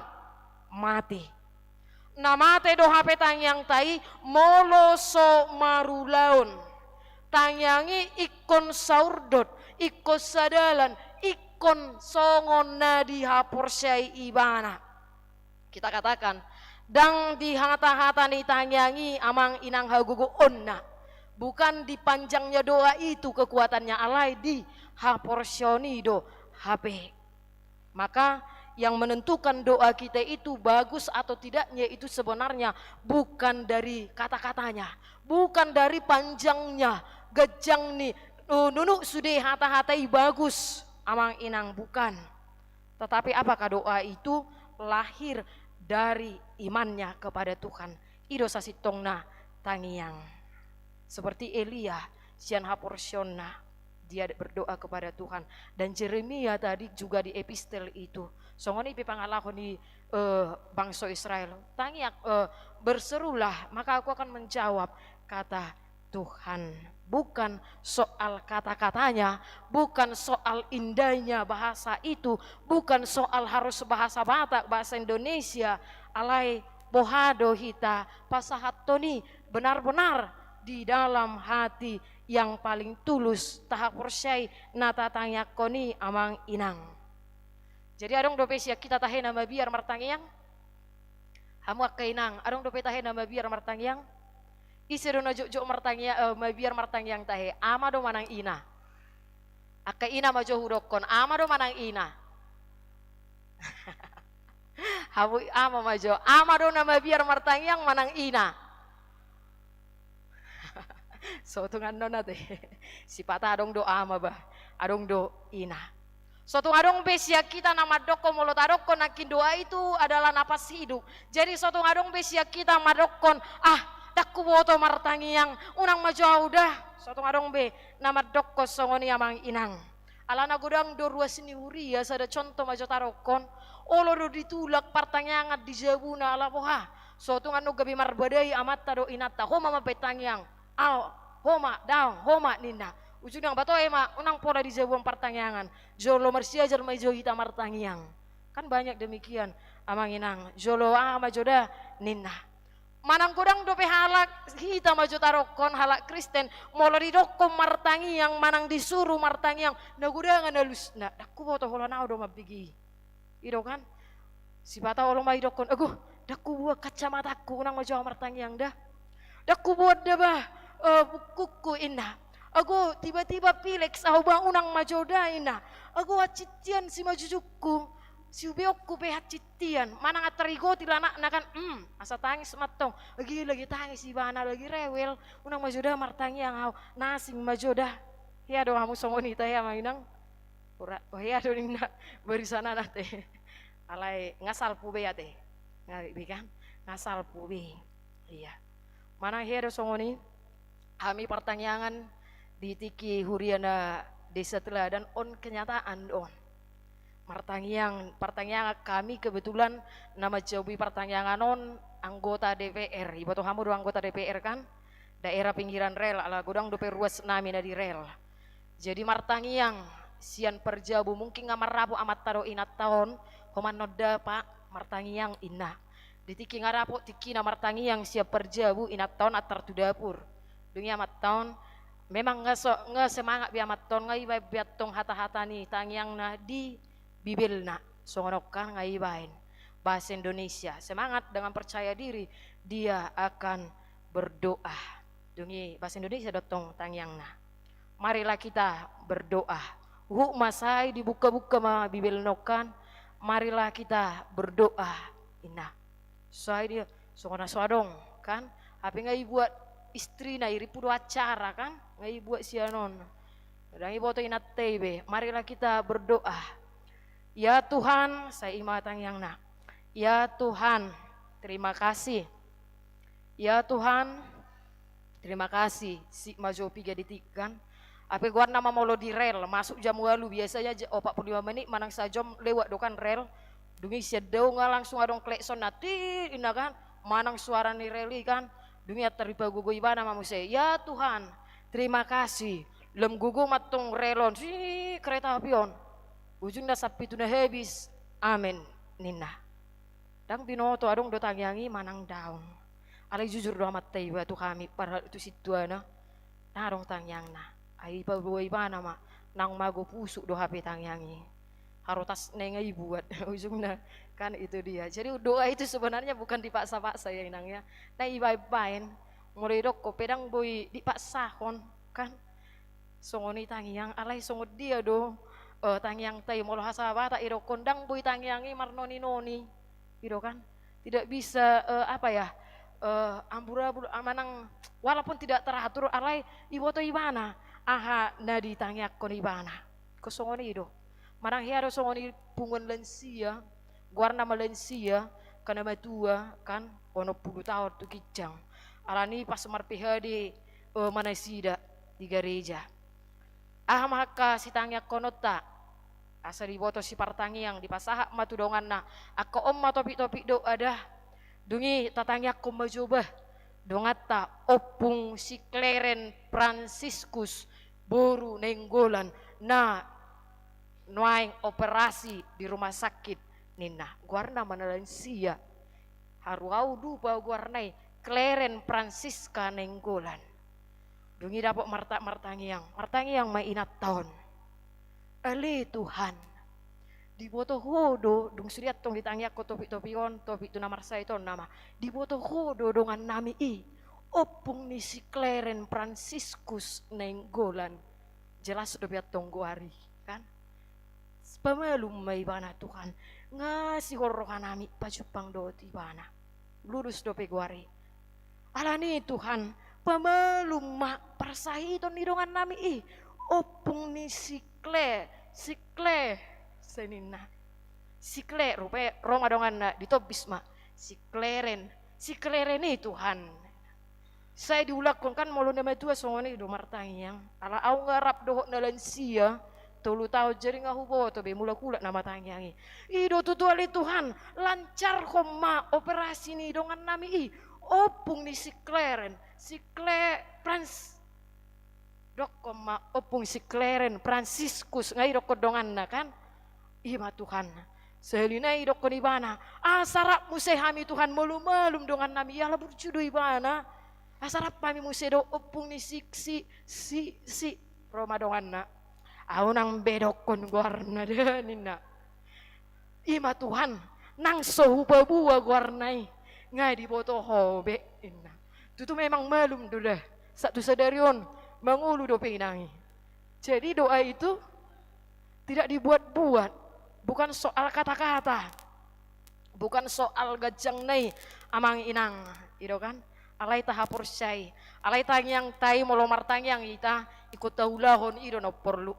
mati. Na mate do hape tangiangta i molo so marulaon. Tangiang i ingkon saurdot, ingkon sadalan, ingkon Kon songon na dihaporseai ibana. Kita katakan, ndang di hata-hata ni tangiang i amang inang hagogoonna. Bukan di panjangnya doa itu kekuatannya, alai di haporseaon i do hape. Maka yang menentukan doa kita itu bagus atau tidaknya itu sebenarnya bukan dari kata-katanya, bukan dari panjangnya, ganjang ni, oh, nunuk sude hata-hata i bagus, amang inang, bukan. Tetapi apakah doa itu lahir dari imannya kepada Tuhan? I do sasintongna tangiang. Seperti Elia, sian haporseaonna dia berdoa kepada Tuhan. Dan Jeremia tadi juga di epistel itu. Songon i pe pangalaho ni, eh, bangso Israel. Tangiang, eh, berserulah, maka Aku akan menjawab, kata Tuhan. Bukan soal kata-katanya, bukan soal indahnya bahasa itu, bukan soal harus bahasa Batak, bahasa Indonesia, alai boha do hita pasahathon i benar-benar di dalam hati yang paling tulus, tahaporseai na tatangiangkon i, amang inang. Jadi adong dope sian hita tahe na mabiar martangiang? Hamu angka inang, adong dope tahe na mabiar martangiang? Ise do na jotjot martangiang, eh, mabiar martangiang tahe? Ama do manang ina? Angka ina ma jo hudokkon, ama do manang ina? Hamu ama ma jo, ama do na mabiar martangiang manang ina? So tung annon ate. Sipata adong do ama bah, adong do ina. So tung adong be sian hita na mandokkon, molo tadokkon nangkin doa itu adalah napas hidup. Jadi so tung adong be sian hita mandokkon, ah, ndang huboto martangiang, unang ma jo au da. So tung adong be na mandokkon songon i, amang inang. Alana godang do ruas ni huria, sada contoh ma jo tadokkon. Olo do ditulak partangiangan di jabuna ala boha? So tung annon gabe marbadai amanta dohot inanta, ho ma mambahen tangiang. Ao, ho ma, daong, ho ma, ninna. Ujungna ba toe ma, unang pola di jabu on partangiangan. Jolo marsiajar ma jo hita martangiang. Kan banyak demikian, amang inang. Jolo aha ma jo da, ninna. Manang godang dope halak, hita ma jo tadokkon halak Kristen, molo didokkon martangiang, manang disuru martangiang, na godangan alusna, ndang huboto, holan au do mambege i. I do kan? Sipata olo ma didokkon, ago, ndang hubuat kacamatangku, unang ma jo au martangiang da. Ndang hubuat da bah, eh, bukungku, inna. Ago, tiba-tiba pileks au bah, unang ma jo da, inna. Ago, hansit hian simanjujungku, siubeonku pe hansit hian. Manang antar igotil anakna kan, hmm, asa tangis ma antong. Lagi, lagi tangis ibana, lagi rewel. Unang ma jo da martangiang au, na asing ma jo da. Hea do hamu songon i tahe, amang inang? Ura, oh, hea do ninna, barisan anak te. Alai nga salpu be ate. Nga be kan? Nga salpu be. Iya. Manang hea do songon i, hami partangiangan di tingki huria na Desa Teladan on, kenyataan do on. Martangiang, partangiangan hami kebetulan na manjabu partangiangan on anggota D P R. Iboto hamu do anggota D P R kan? Daerah pinggiran rel, ala godang dope ruas nami na di rel. Jadi martangiang sian parjabu, mungkin nga marrapot amanta dohot inanta on, ho ma annon da Pak, martangiang, inna. Di tingki nga dapot tingkina martangiang sian parjabu, inanta on antar tu dapur. Dung i amanta on, memang nga so, nga semangat be amanta on, nga ibaen be antong hata-hata ni tangiangna di Bibelna. Songon on kan nga ibaen. Bahasa Indonesia, semangat dengan percaya diri, dia akan berdoa. Dung i bahasa Indonesia do antong tangiangna. Marilah kita berdoa. Huhut ma sai dibuka-buka ma Bibelna on kan. Marilah kita berdoa. Inna. Sai dia, songon na so adong kan. Hape nga ibuat istrina, i rimpu do acara kan. Nga ibuat sian on. Ndang iboto inanta i be. Marilah kita berdoa. Ya Tuhan, sai i ma tangiangna. Ya Tuhan, terima kasih. Ya Tuhan, terima kasih. Sip ma jo piga detik kan. Hape goarna ma molo di rel, masuk jam ualu, biasanya ja-, opat pulu lima menit manang sajom lewat do kan rel. Dung i sian dao nga langsung adong kleksonna, tit, inna kan. Manang suara ni rel i kan. Dung i antar dipagogo ibana ma muse, ya Tuhan, terima kasih. Lam gogo ma antong rel on, si kereta api on. Ujungna sampe tu na habis. Amen, ninna. Ndang binoto adong do tangiang i manang daong. Alai jujur do amanta i ba tu hami, parhalak tu sintuana. Ndang adong tangiangna. Ai ipaboa ibana ma, naung mago pusuk do hape tangiang i. harotas na nga i buat ujungna, kan, itu dia. Jadi doa itu sebenarnya bukan dipaksa-paksa ya, Inang, ya. Na ibaen-baen, molo didokkon pe ndang boi dipaksahon, kan. Songon i tangiang, alai songon dia do, eh, tangiangta i, molo hata Sabata didokkon ndang boi tangiang i marnoni-noni. I do kan? Tidak bisa, eh, apa ya, eh, ambur-ambur, ah, manang walaupun tidak teratur, alai diboto ibana aha na ditangiangkon ibana. Ingkon songon i do. Manang hea do songon i punguan lansia, goarna ma lansia, angka na matua kan, onom pulu taon tu ginjang. Alani pas mar-P H D, eh, ma nasida di gareja. Aha ma angka sitangiangkononta? Asa diboto sipartangiang, dipasahat ma tu donganna. Angka on ma topik-topik doa da. Dung i tatangiangkon ma jo bah donganta, Ompung si Kleren Fransiskus boru Nainggolan, na nuaeng operasi di rumah sakit ninna. Goarna ma na lansia. Haru au lupa goarna i, Kleren Fransiska Nainggolan. Dung i dapot marta-, martangiang, martangiang ma inanta on. Ale Tuhan, diboto Ho do, dung sude antong ditangiangkon topik-topik on, topik tu na marsahit on nama. Diboto Ho do dongannami i, Ompung ni si Kleren Fransiskus Nainggolan. Jelas dope antong goar i, kan? Pamalum ma ibana Tuhan, nga sihol rohanami pajumpang dohot ibana. Lurus dope goar i. Alani Tuhan, pamalum ma parsahiton ni dongannami i, Ompung ni si Kle, si Kle, sai ninna. Si Kle, rupani ro ma donganna, ditombis ma. Si Kleren, si Kleren i Tuhan. Sai diulakhon kan, molo na matua songon i do martangiang. Ala au nga rap dohot na lansia, tolu taon jadi nga huboto be mulak-ulak nama tangiang i. I do tutu ale Tuhan, lancarhon ma operasi ni dongannami i, Ompung ni si Kleren, si Kle Frans-, dokkon ma Ompung si Kleren Fransiskus, nga i dokkon donganna kan. I ma Tuhan. Sahali nai dokkon ibana, asa rap muse hami Tuhan, malum-malum dongannami i, ala burju do ibana. Asa rap hami muse dohot Ompung ni si, si, si, si. Ro ma donganna. Au nang be dokkon goarna da ninna. I ma Tuhan, nang so hupaboa goarna i, nga diboto Ho be ninna. Tutu memang malum do da, sahat tu sadari on mangolu dope inang i. Jadi doa itu tidak dibuat-buat, bukan soal kata-kata, bukan soal ganjangna i amang inang, i do kan? Alai tahaporseai, alai tangiangta i molo martangiang hita, ingkon taulahon i do na umporlu.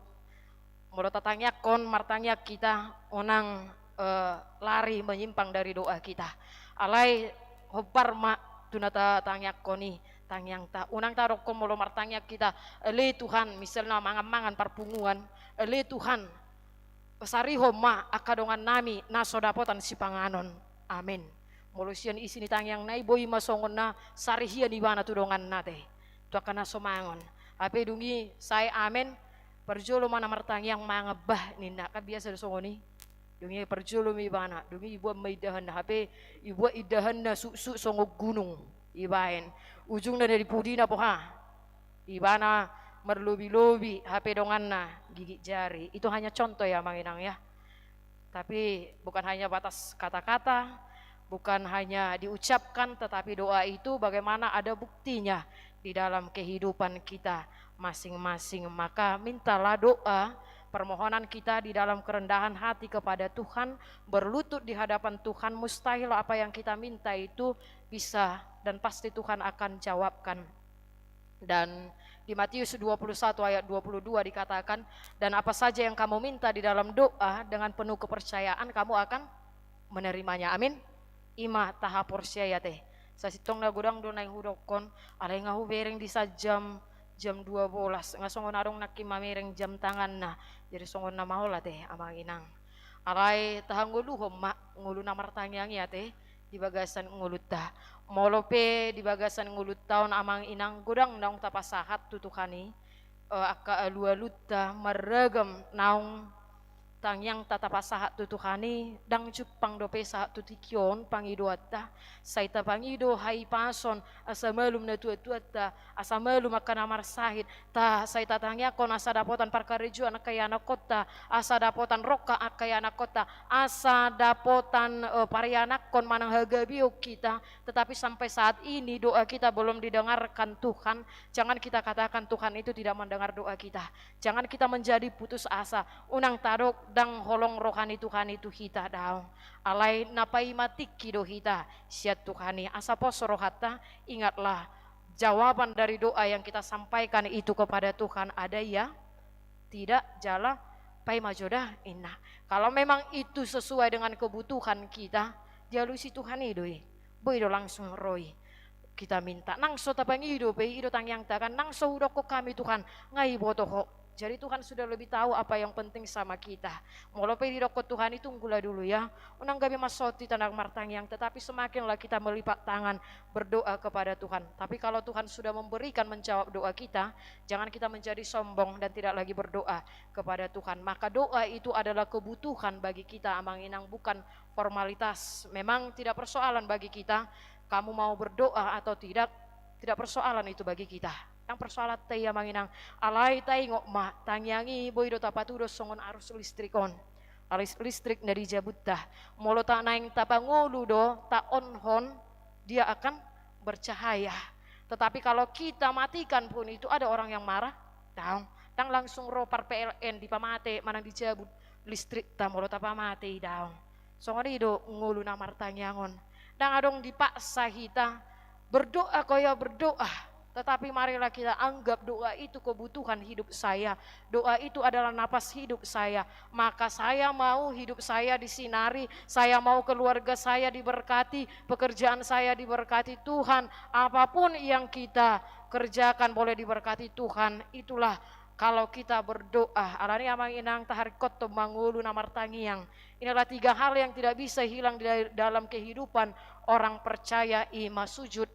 Molo tatangiangkon, martangiang hita, unang, eh, lari menyimpang dari doa kita. Alai hombar ma tu na tatangiangkon i tangiangta. Unang tadokkon molo martangiang hita, ale Tuhan, misalna mangan-mangan parpunguan, ale Tuhan, sarihon ma angka dongannami na so dapotan sipanganon. Amin. Molo sian isi ni tangiangna i boi ma songon na sarihian ibana tu donganna te, tu angka na so mangan. Hape dung i sae amen, parjolo ma na martangiang mangan bah ninna, kan biasa do songon i. Dung i parjolo ma ibana, dung i ibuat ma indahanna, hape ibuat indahanna suksuk songon gunung ibaen. Ujungna na di pudina boha? Ibana marlobi-lobi hape donganna gigit jari. Itu hanya contoh ya, amang inang ya. Tapi bukan hanya batas kata-kata, bukan hanya diucapkan, tetapi doa itu bagaimana ada buktinya di dalam kehidupan kita masing-masing. Maka mintalah doa, permohonan kita di dalam kerendahan hati kepada Tuhan, berlutut di hadapan Tuhan, mustahil apa yang kita minta itu bisa dan pasti Tuhan akan jawabkan. Dan di Matius dua puluh satu ayat dua puluh dua dikatakan, "Dan apa saja yang kamu minta di dalam doa dengan penuh kepercayaan, kamu akan menerimanya." Amin. I ma tahaporseai ate. Sasintongna godang do naeng hudokkon, alai nga hubereng di saat jam, jam dua belas, nga songon adong nangkin mamereng jam tanganna. Jadi songon na maol ate, amang inang. Alai tahangoluhon ma ngolu na martangiang i ate di bagasan ngolunta. Molo pe di bagasan ngolunta on, amang inang, godang naung tapasahat tu Tuhan i, eh, angka alu-alunta marragam naung tangiangta tapasahat tu Tuhan i, ndang jumpang dope sahat tu tingki on pangidoanta, sai tapangido hahipason, asa malum natuatuanta, asa malum angka na marsahit, ta, sai tatangiangkon asa dapotan parkarejoan angka ianakhonta, asa dapotan rongkap angka ianakhonta, asa dapotan, eh, parianakhon manang hagabeon hita, tetapi sampai saat ini doa kita belum didengarkan Tuhan. Jangan kita katakan Tuhan itu tidak mendengar doa kita. Jangan kita menjadi putus asa. Unang tadok ndang holong roha ni Tuhan i tu hita, daong. Alai na paima tingki do hita sian Tuhan i. Asa pos rohanta, ingatlah, jawaban dari doa yang kita sampaikan itu kepada Tuhan ada, iya? Tidak, jala paima jo da, ninna. Kalau memang itu sesuai dengan kebutuhan kita, dialusi Tuhan i do i. Boi do langsung ro i. Kita minta. Nang so tapangido pe i do tangiangta kan, nang so hudokkon hami Tuhan, nga iboto Ho. Jadi Tuhan sudah lebih tahu apa yang penting sama kita. Molo pe didokkon Tuhan i, tunggulah dulu ya. Unang gabe masoti tanang martangiang, tetapi semakinlah kita melipat tangan berdoa kepada Tuhan. Tapi kalau Tuhan sudah memberikan, menjawab doa kita, jangan kita menjadi sombong dan tidak lagi berdoa kepada Tuhan. Maka doa itu adalah kebutuhan bagi kita, Amang Inang, bukan formalitas. Memang tidak persoalan bagi kita, kamu mau berdoa atau tidak, tidak persoalan itu bagi kita. Yang persoalan ta i, Amang Inang, alai taingot ma, tangiang i boi do tapatudos songon arus listrik on. Arus listrik na di jabunta. Molo ta naeng tapangolu do, ta-onhon, dia akan bercahaya. Tetapi kalau kita matikan pun itu, ada orang yang marah, daong. Ndang langsung ro par P L N dipamate manang dijabut listrikta molo tapamate i, daong. Songon i do ngolu na martangiang on. Ndang adong dipaksa hita, berdoa kau ya, berdoa. Tetapi marilah kita anggap doa itu kebutuhan hidup saya. Doa itu adalah napas hidup saya. Maka saya mau hidup saya disinari, saya mau keluarga saya diberkati, pekerjaan saya diberkati. Tuhan, apapun yang kita kerjakan boleh diberkati Tuhan. Itulah kalau kita berdoa. Alani, Amang Inang, taharingkothon ma ngolu na martangiang. Inilah tiga hal yang tidak bisa hilang di dalam kehidupan orang percaya, i ma sujud,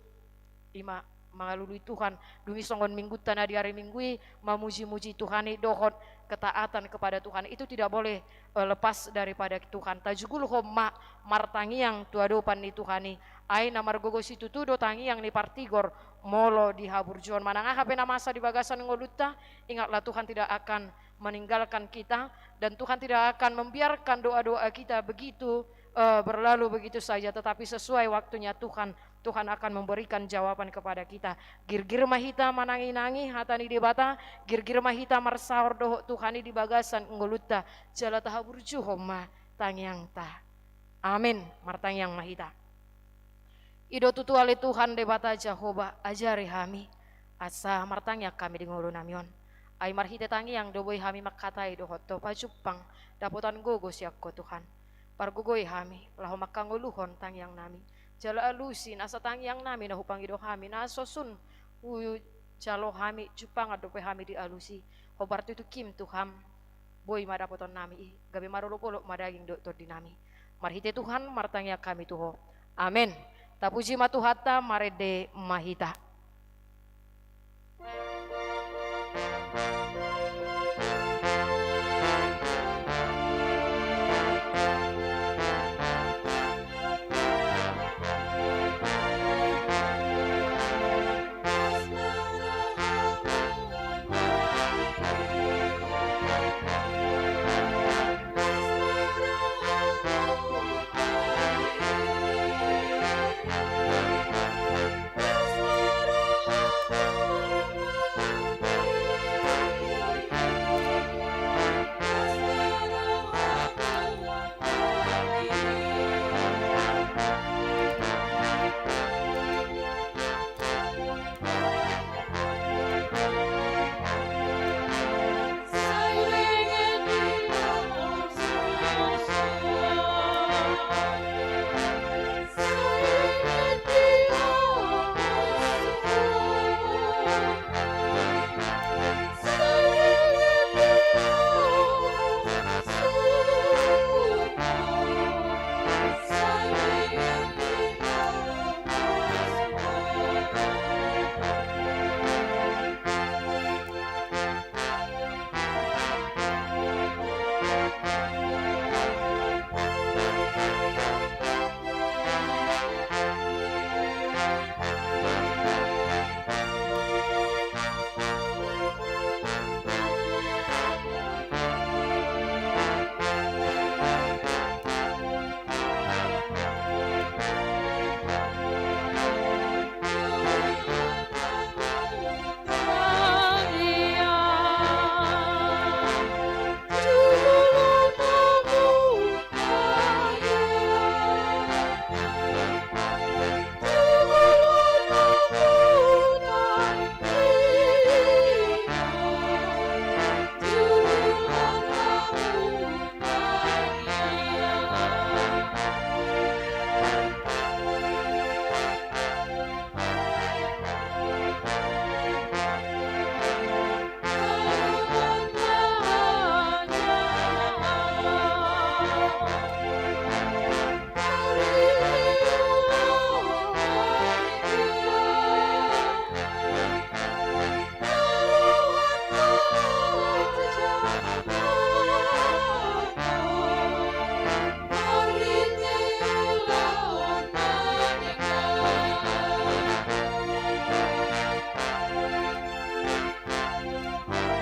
i ma mangalului Tuhan. Dung i songon Minggunta na di ari Minggu i, mamuji-muji Tuhan i dohot ketaatan kepada Tuhan. Itu tidak boleh, eh, lepas daripada Tuhan. Tajugulhon ma martangiang tu adopan ni Tuhan i. Ai na margogo situtu do tangiang ni partigor molo di haburjuon. Manang aha pe na masa di bagasan ngolunta, ingatlah, Tuhan tidak akan meninggalkan kita, dan Tuhan tidak akan membiarkan doa-doa kita begitu, eh, berlalu begitu saja, tetapi sesuai waktunya Tuhan, Tuhan akan memberikan jawaban kepada kita. Girgir ma hita manangi-nangi hata ni Debata, girgir ma hita marsaor dohot Tuhan i di bagasan ngolunta, jala tahaburjuhon ma tangiangta. Amin. Martangiang ma hita. I do tutu, ale Tuhan Debata Jahowa, ajari hami, asa martangiang hami di ngolunami on. Ai marhite tangiang do boi hami manghatai dohot Ho pajumpang dapotan gogo sian Ho, Tuhan. Pargogoi hami laho manghangoluhon tangiangnami. Jala alusi nasa tangiangnami na hupangido hami, na so sun hujalo hami, jumpangan dope hami dialusi. Hombar tu tingkim, Tuhan, boi ma dapotonnami i, gabe marolopolop ma daging dohot tondinami. Marhite Tuhan martangiang hami tu Ho. Amen. Tapuji ma Tuhanta, marende ma hita.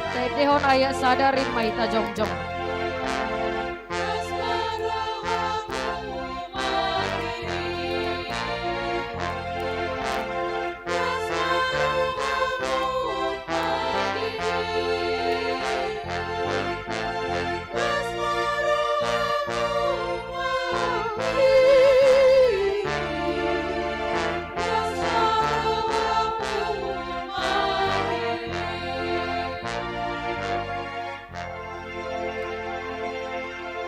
Taendehon ayat sada, rap ma hita jongjong.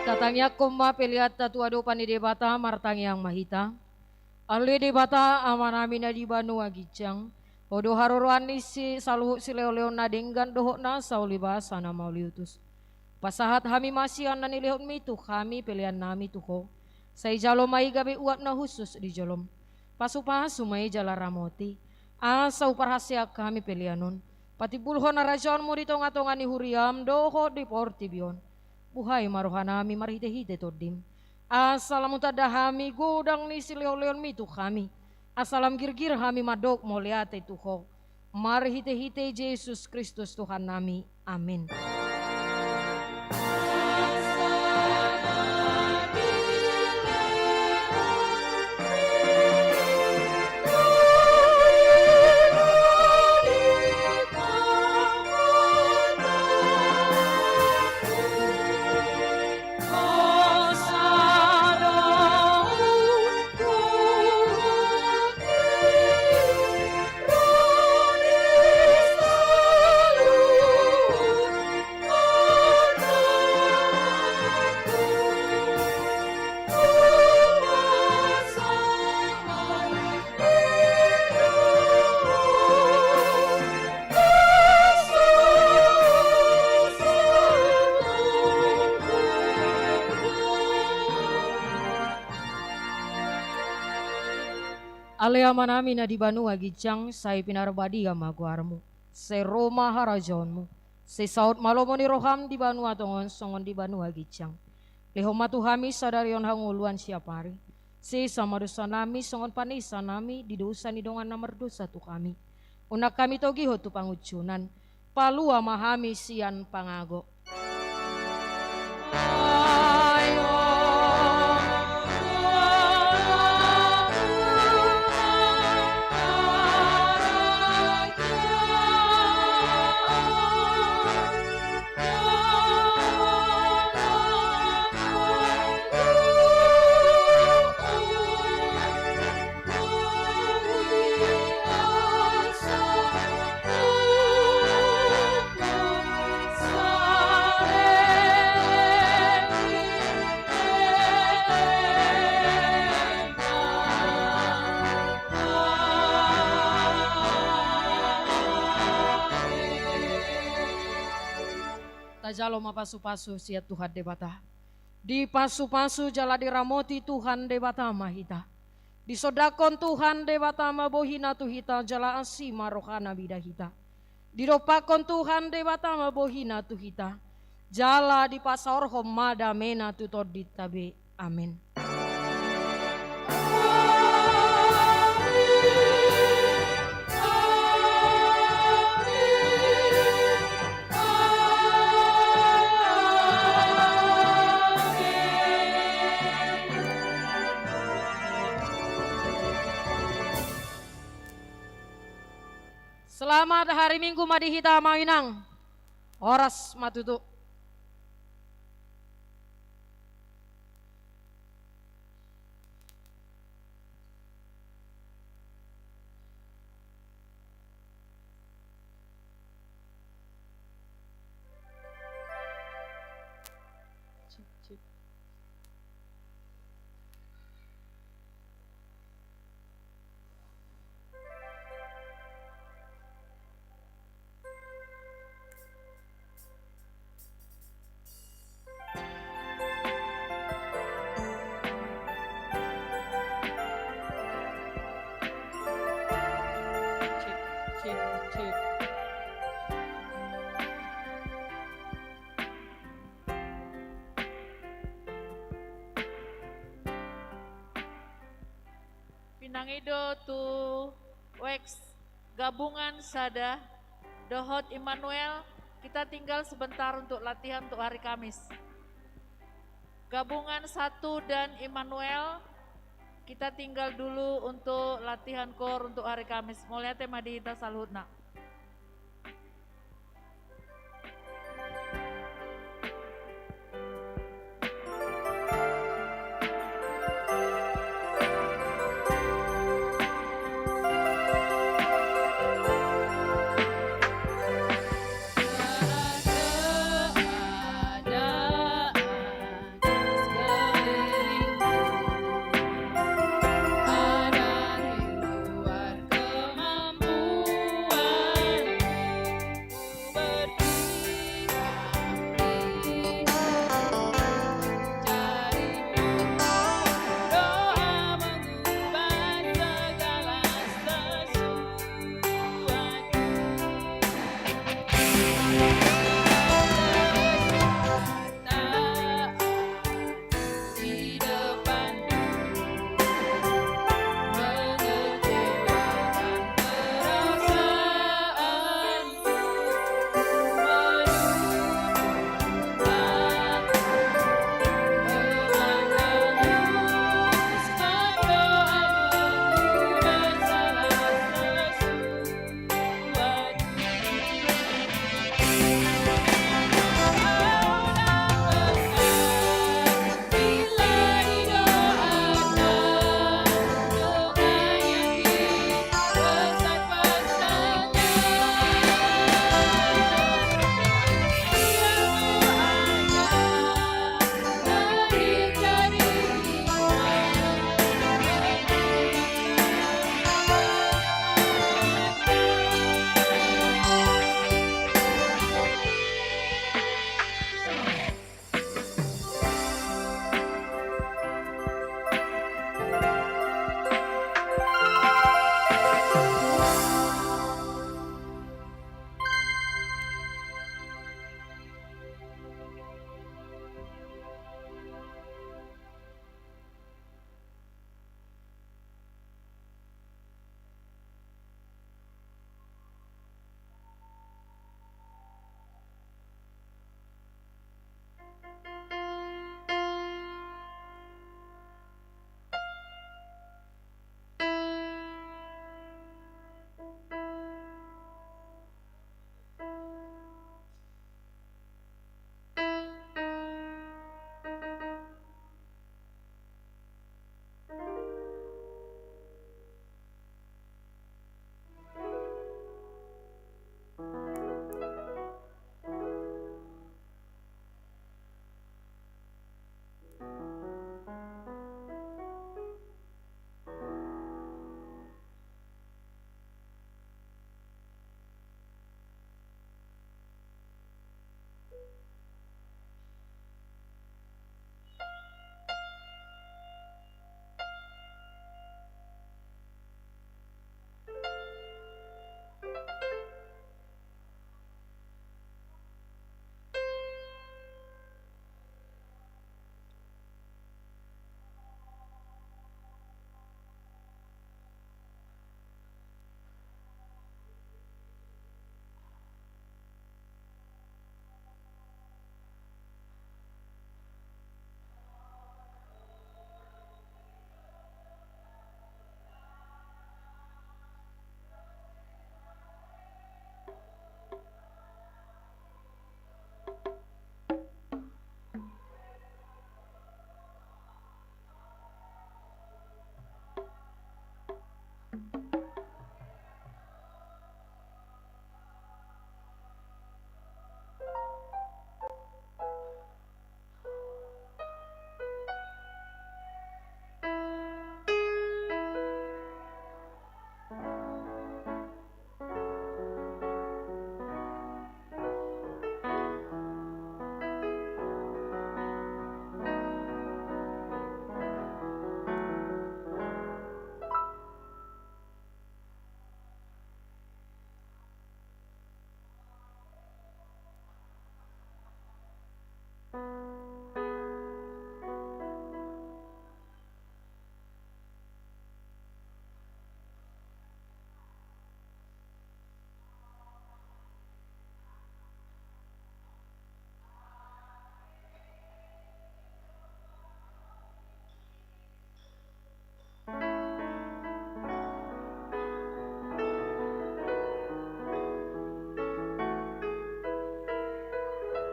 Tatangiangkon ma peleanta tu adopan ni Debata. Martangiang ma hita. Ale Debata, Amanami na di banua ginjang, Ho do haroroan ni si-, saluhut silehonlehon na denggan dohot na sauli basa na mauliutus. Pasahat hami ma sian na nilehonMi tu hami peleannami tu Ho. Sai jalo ma i gabe uap na hushus di joloM. Pasupasu ma i jala ramoti, asa huparhaseang hami pelean on patimbulhon harajaonMu di tongatonga ni huriaM dohot di portibi on. Buhai ma rohanami marhitehite TondiM, asa lam hutanda hami godang ni silehonlehonMi tu hami, asa lam girgir hami mandok mauliate tu Ho. Marhitehite Jesus Kristus Tuhannami. Amin. Ale Amanami na di banua ginjang, sai pinarbadia ma goarMu. Sai ro ma harajaonMu. Sai saut ma lomo ni rohaM di banua tonga on songon di banua ginjang. Lehon ma tu hami sadari on hangoluan siapari. Sesa ma dosanami songon panesanami di dosa ni dongan na mardosa tu hami. Unang hami togihon tu pangunjunan. Palua ma hami sian pangago. Tajalo ma pasupasu sian Tuhan Debata. Dipasupasu jala diramoti Tuhan Debata ma hita. Disondangkon Tuhan Debata ma bohiNa tu hita jala asi ma rohaNa mida hita. Didompakkon Tuhan Debata ma bohiNa tu hita. jala dipasaorhon ma damena tu tondinta be. Amen. Selamat hari Minggu ma di hita amang inang. Horas ma tutu. Cek, cek, cek. Pinangido tu Weks, gabungan sada dohot Immanuel, kita tinggal sebentar untuk latihan untuk hari Kamis. Gabungan satu dan Immanuel, kita tinggal dulu untuk latihan koor untuk hari Kamis. Mauliate ma di hita saluhutna.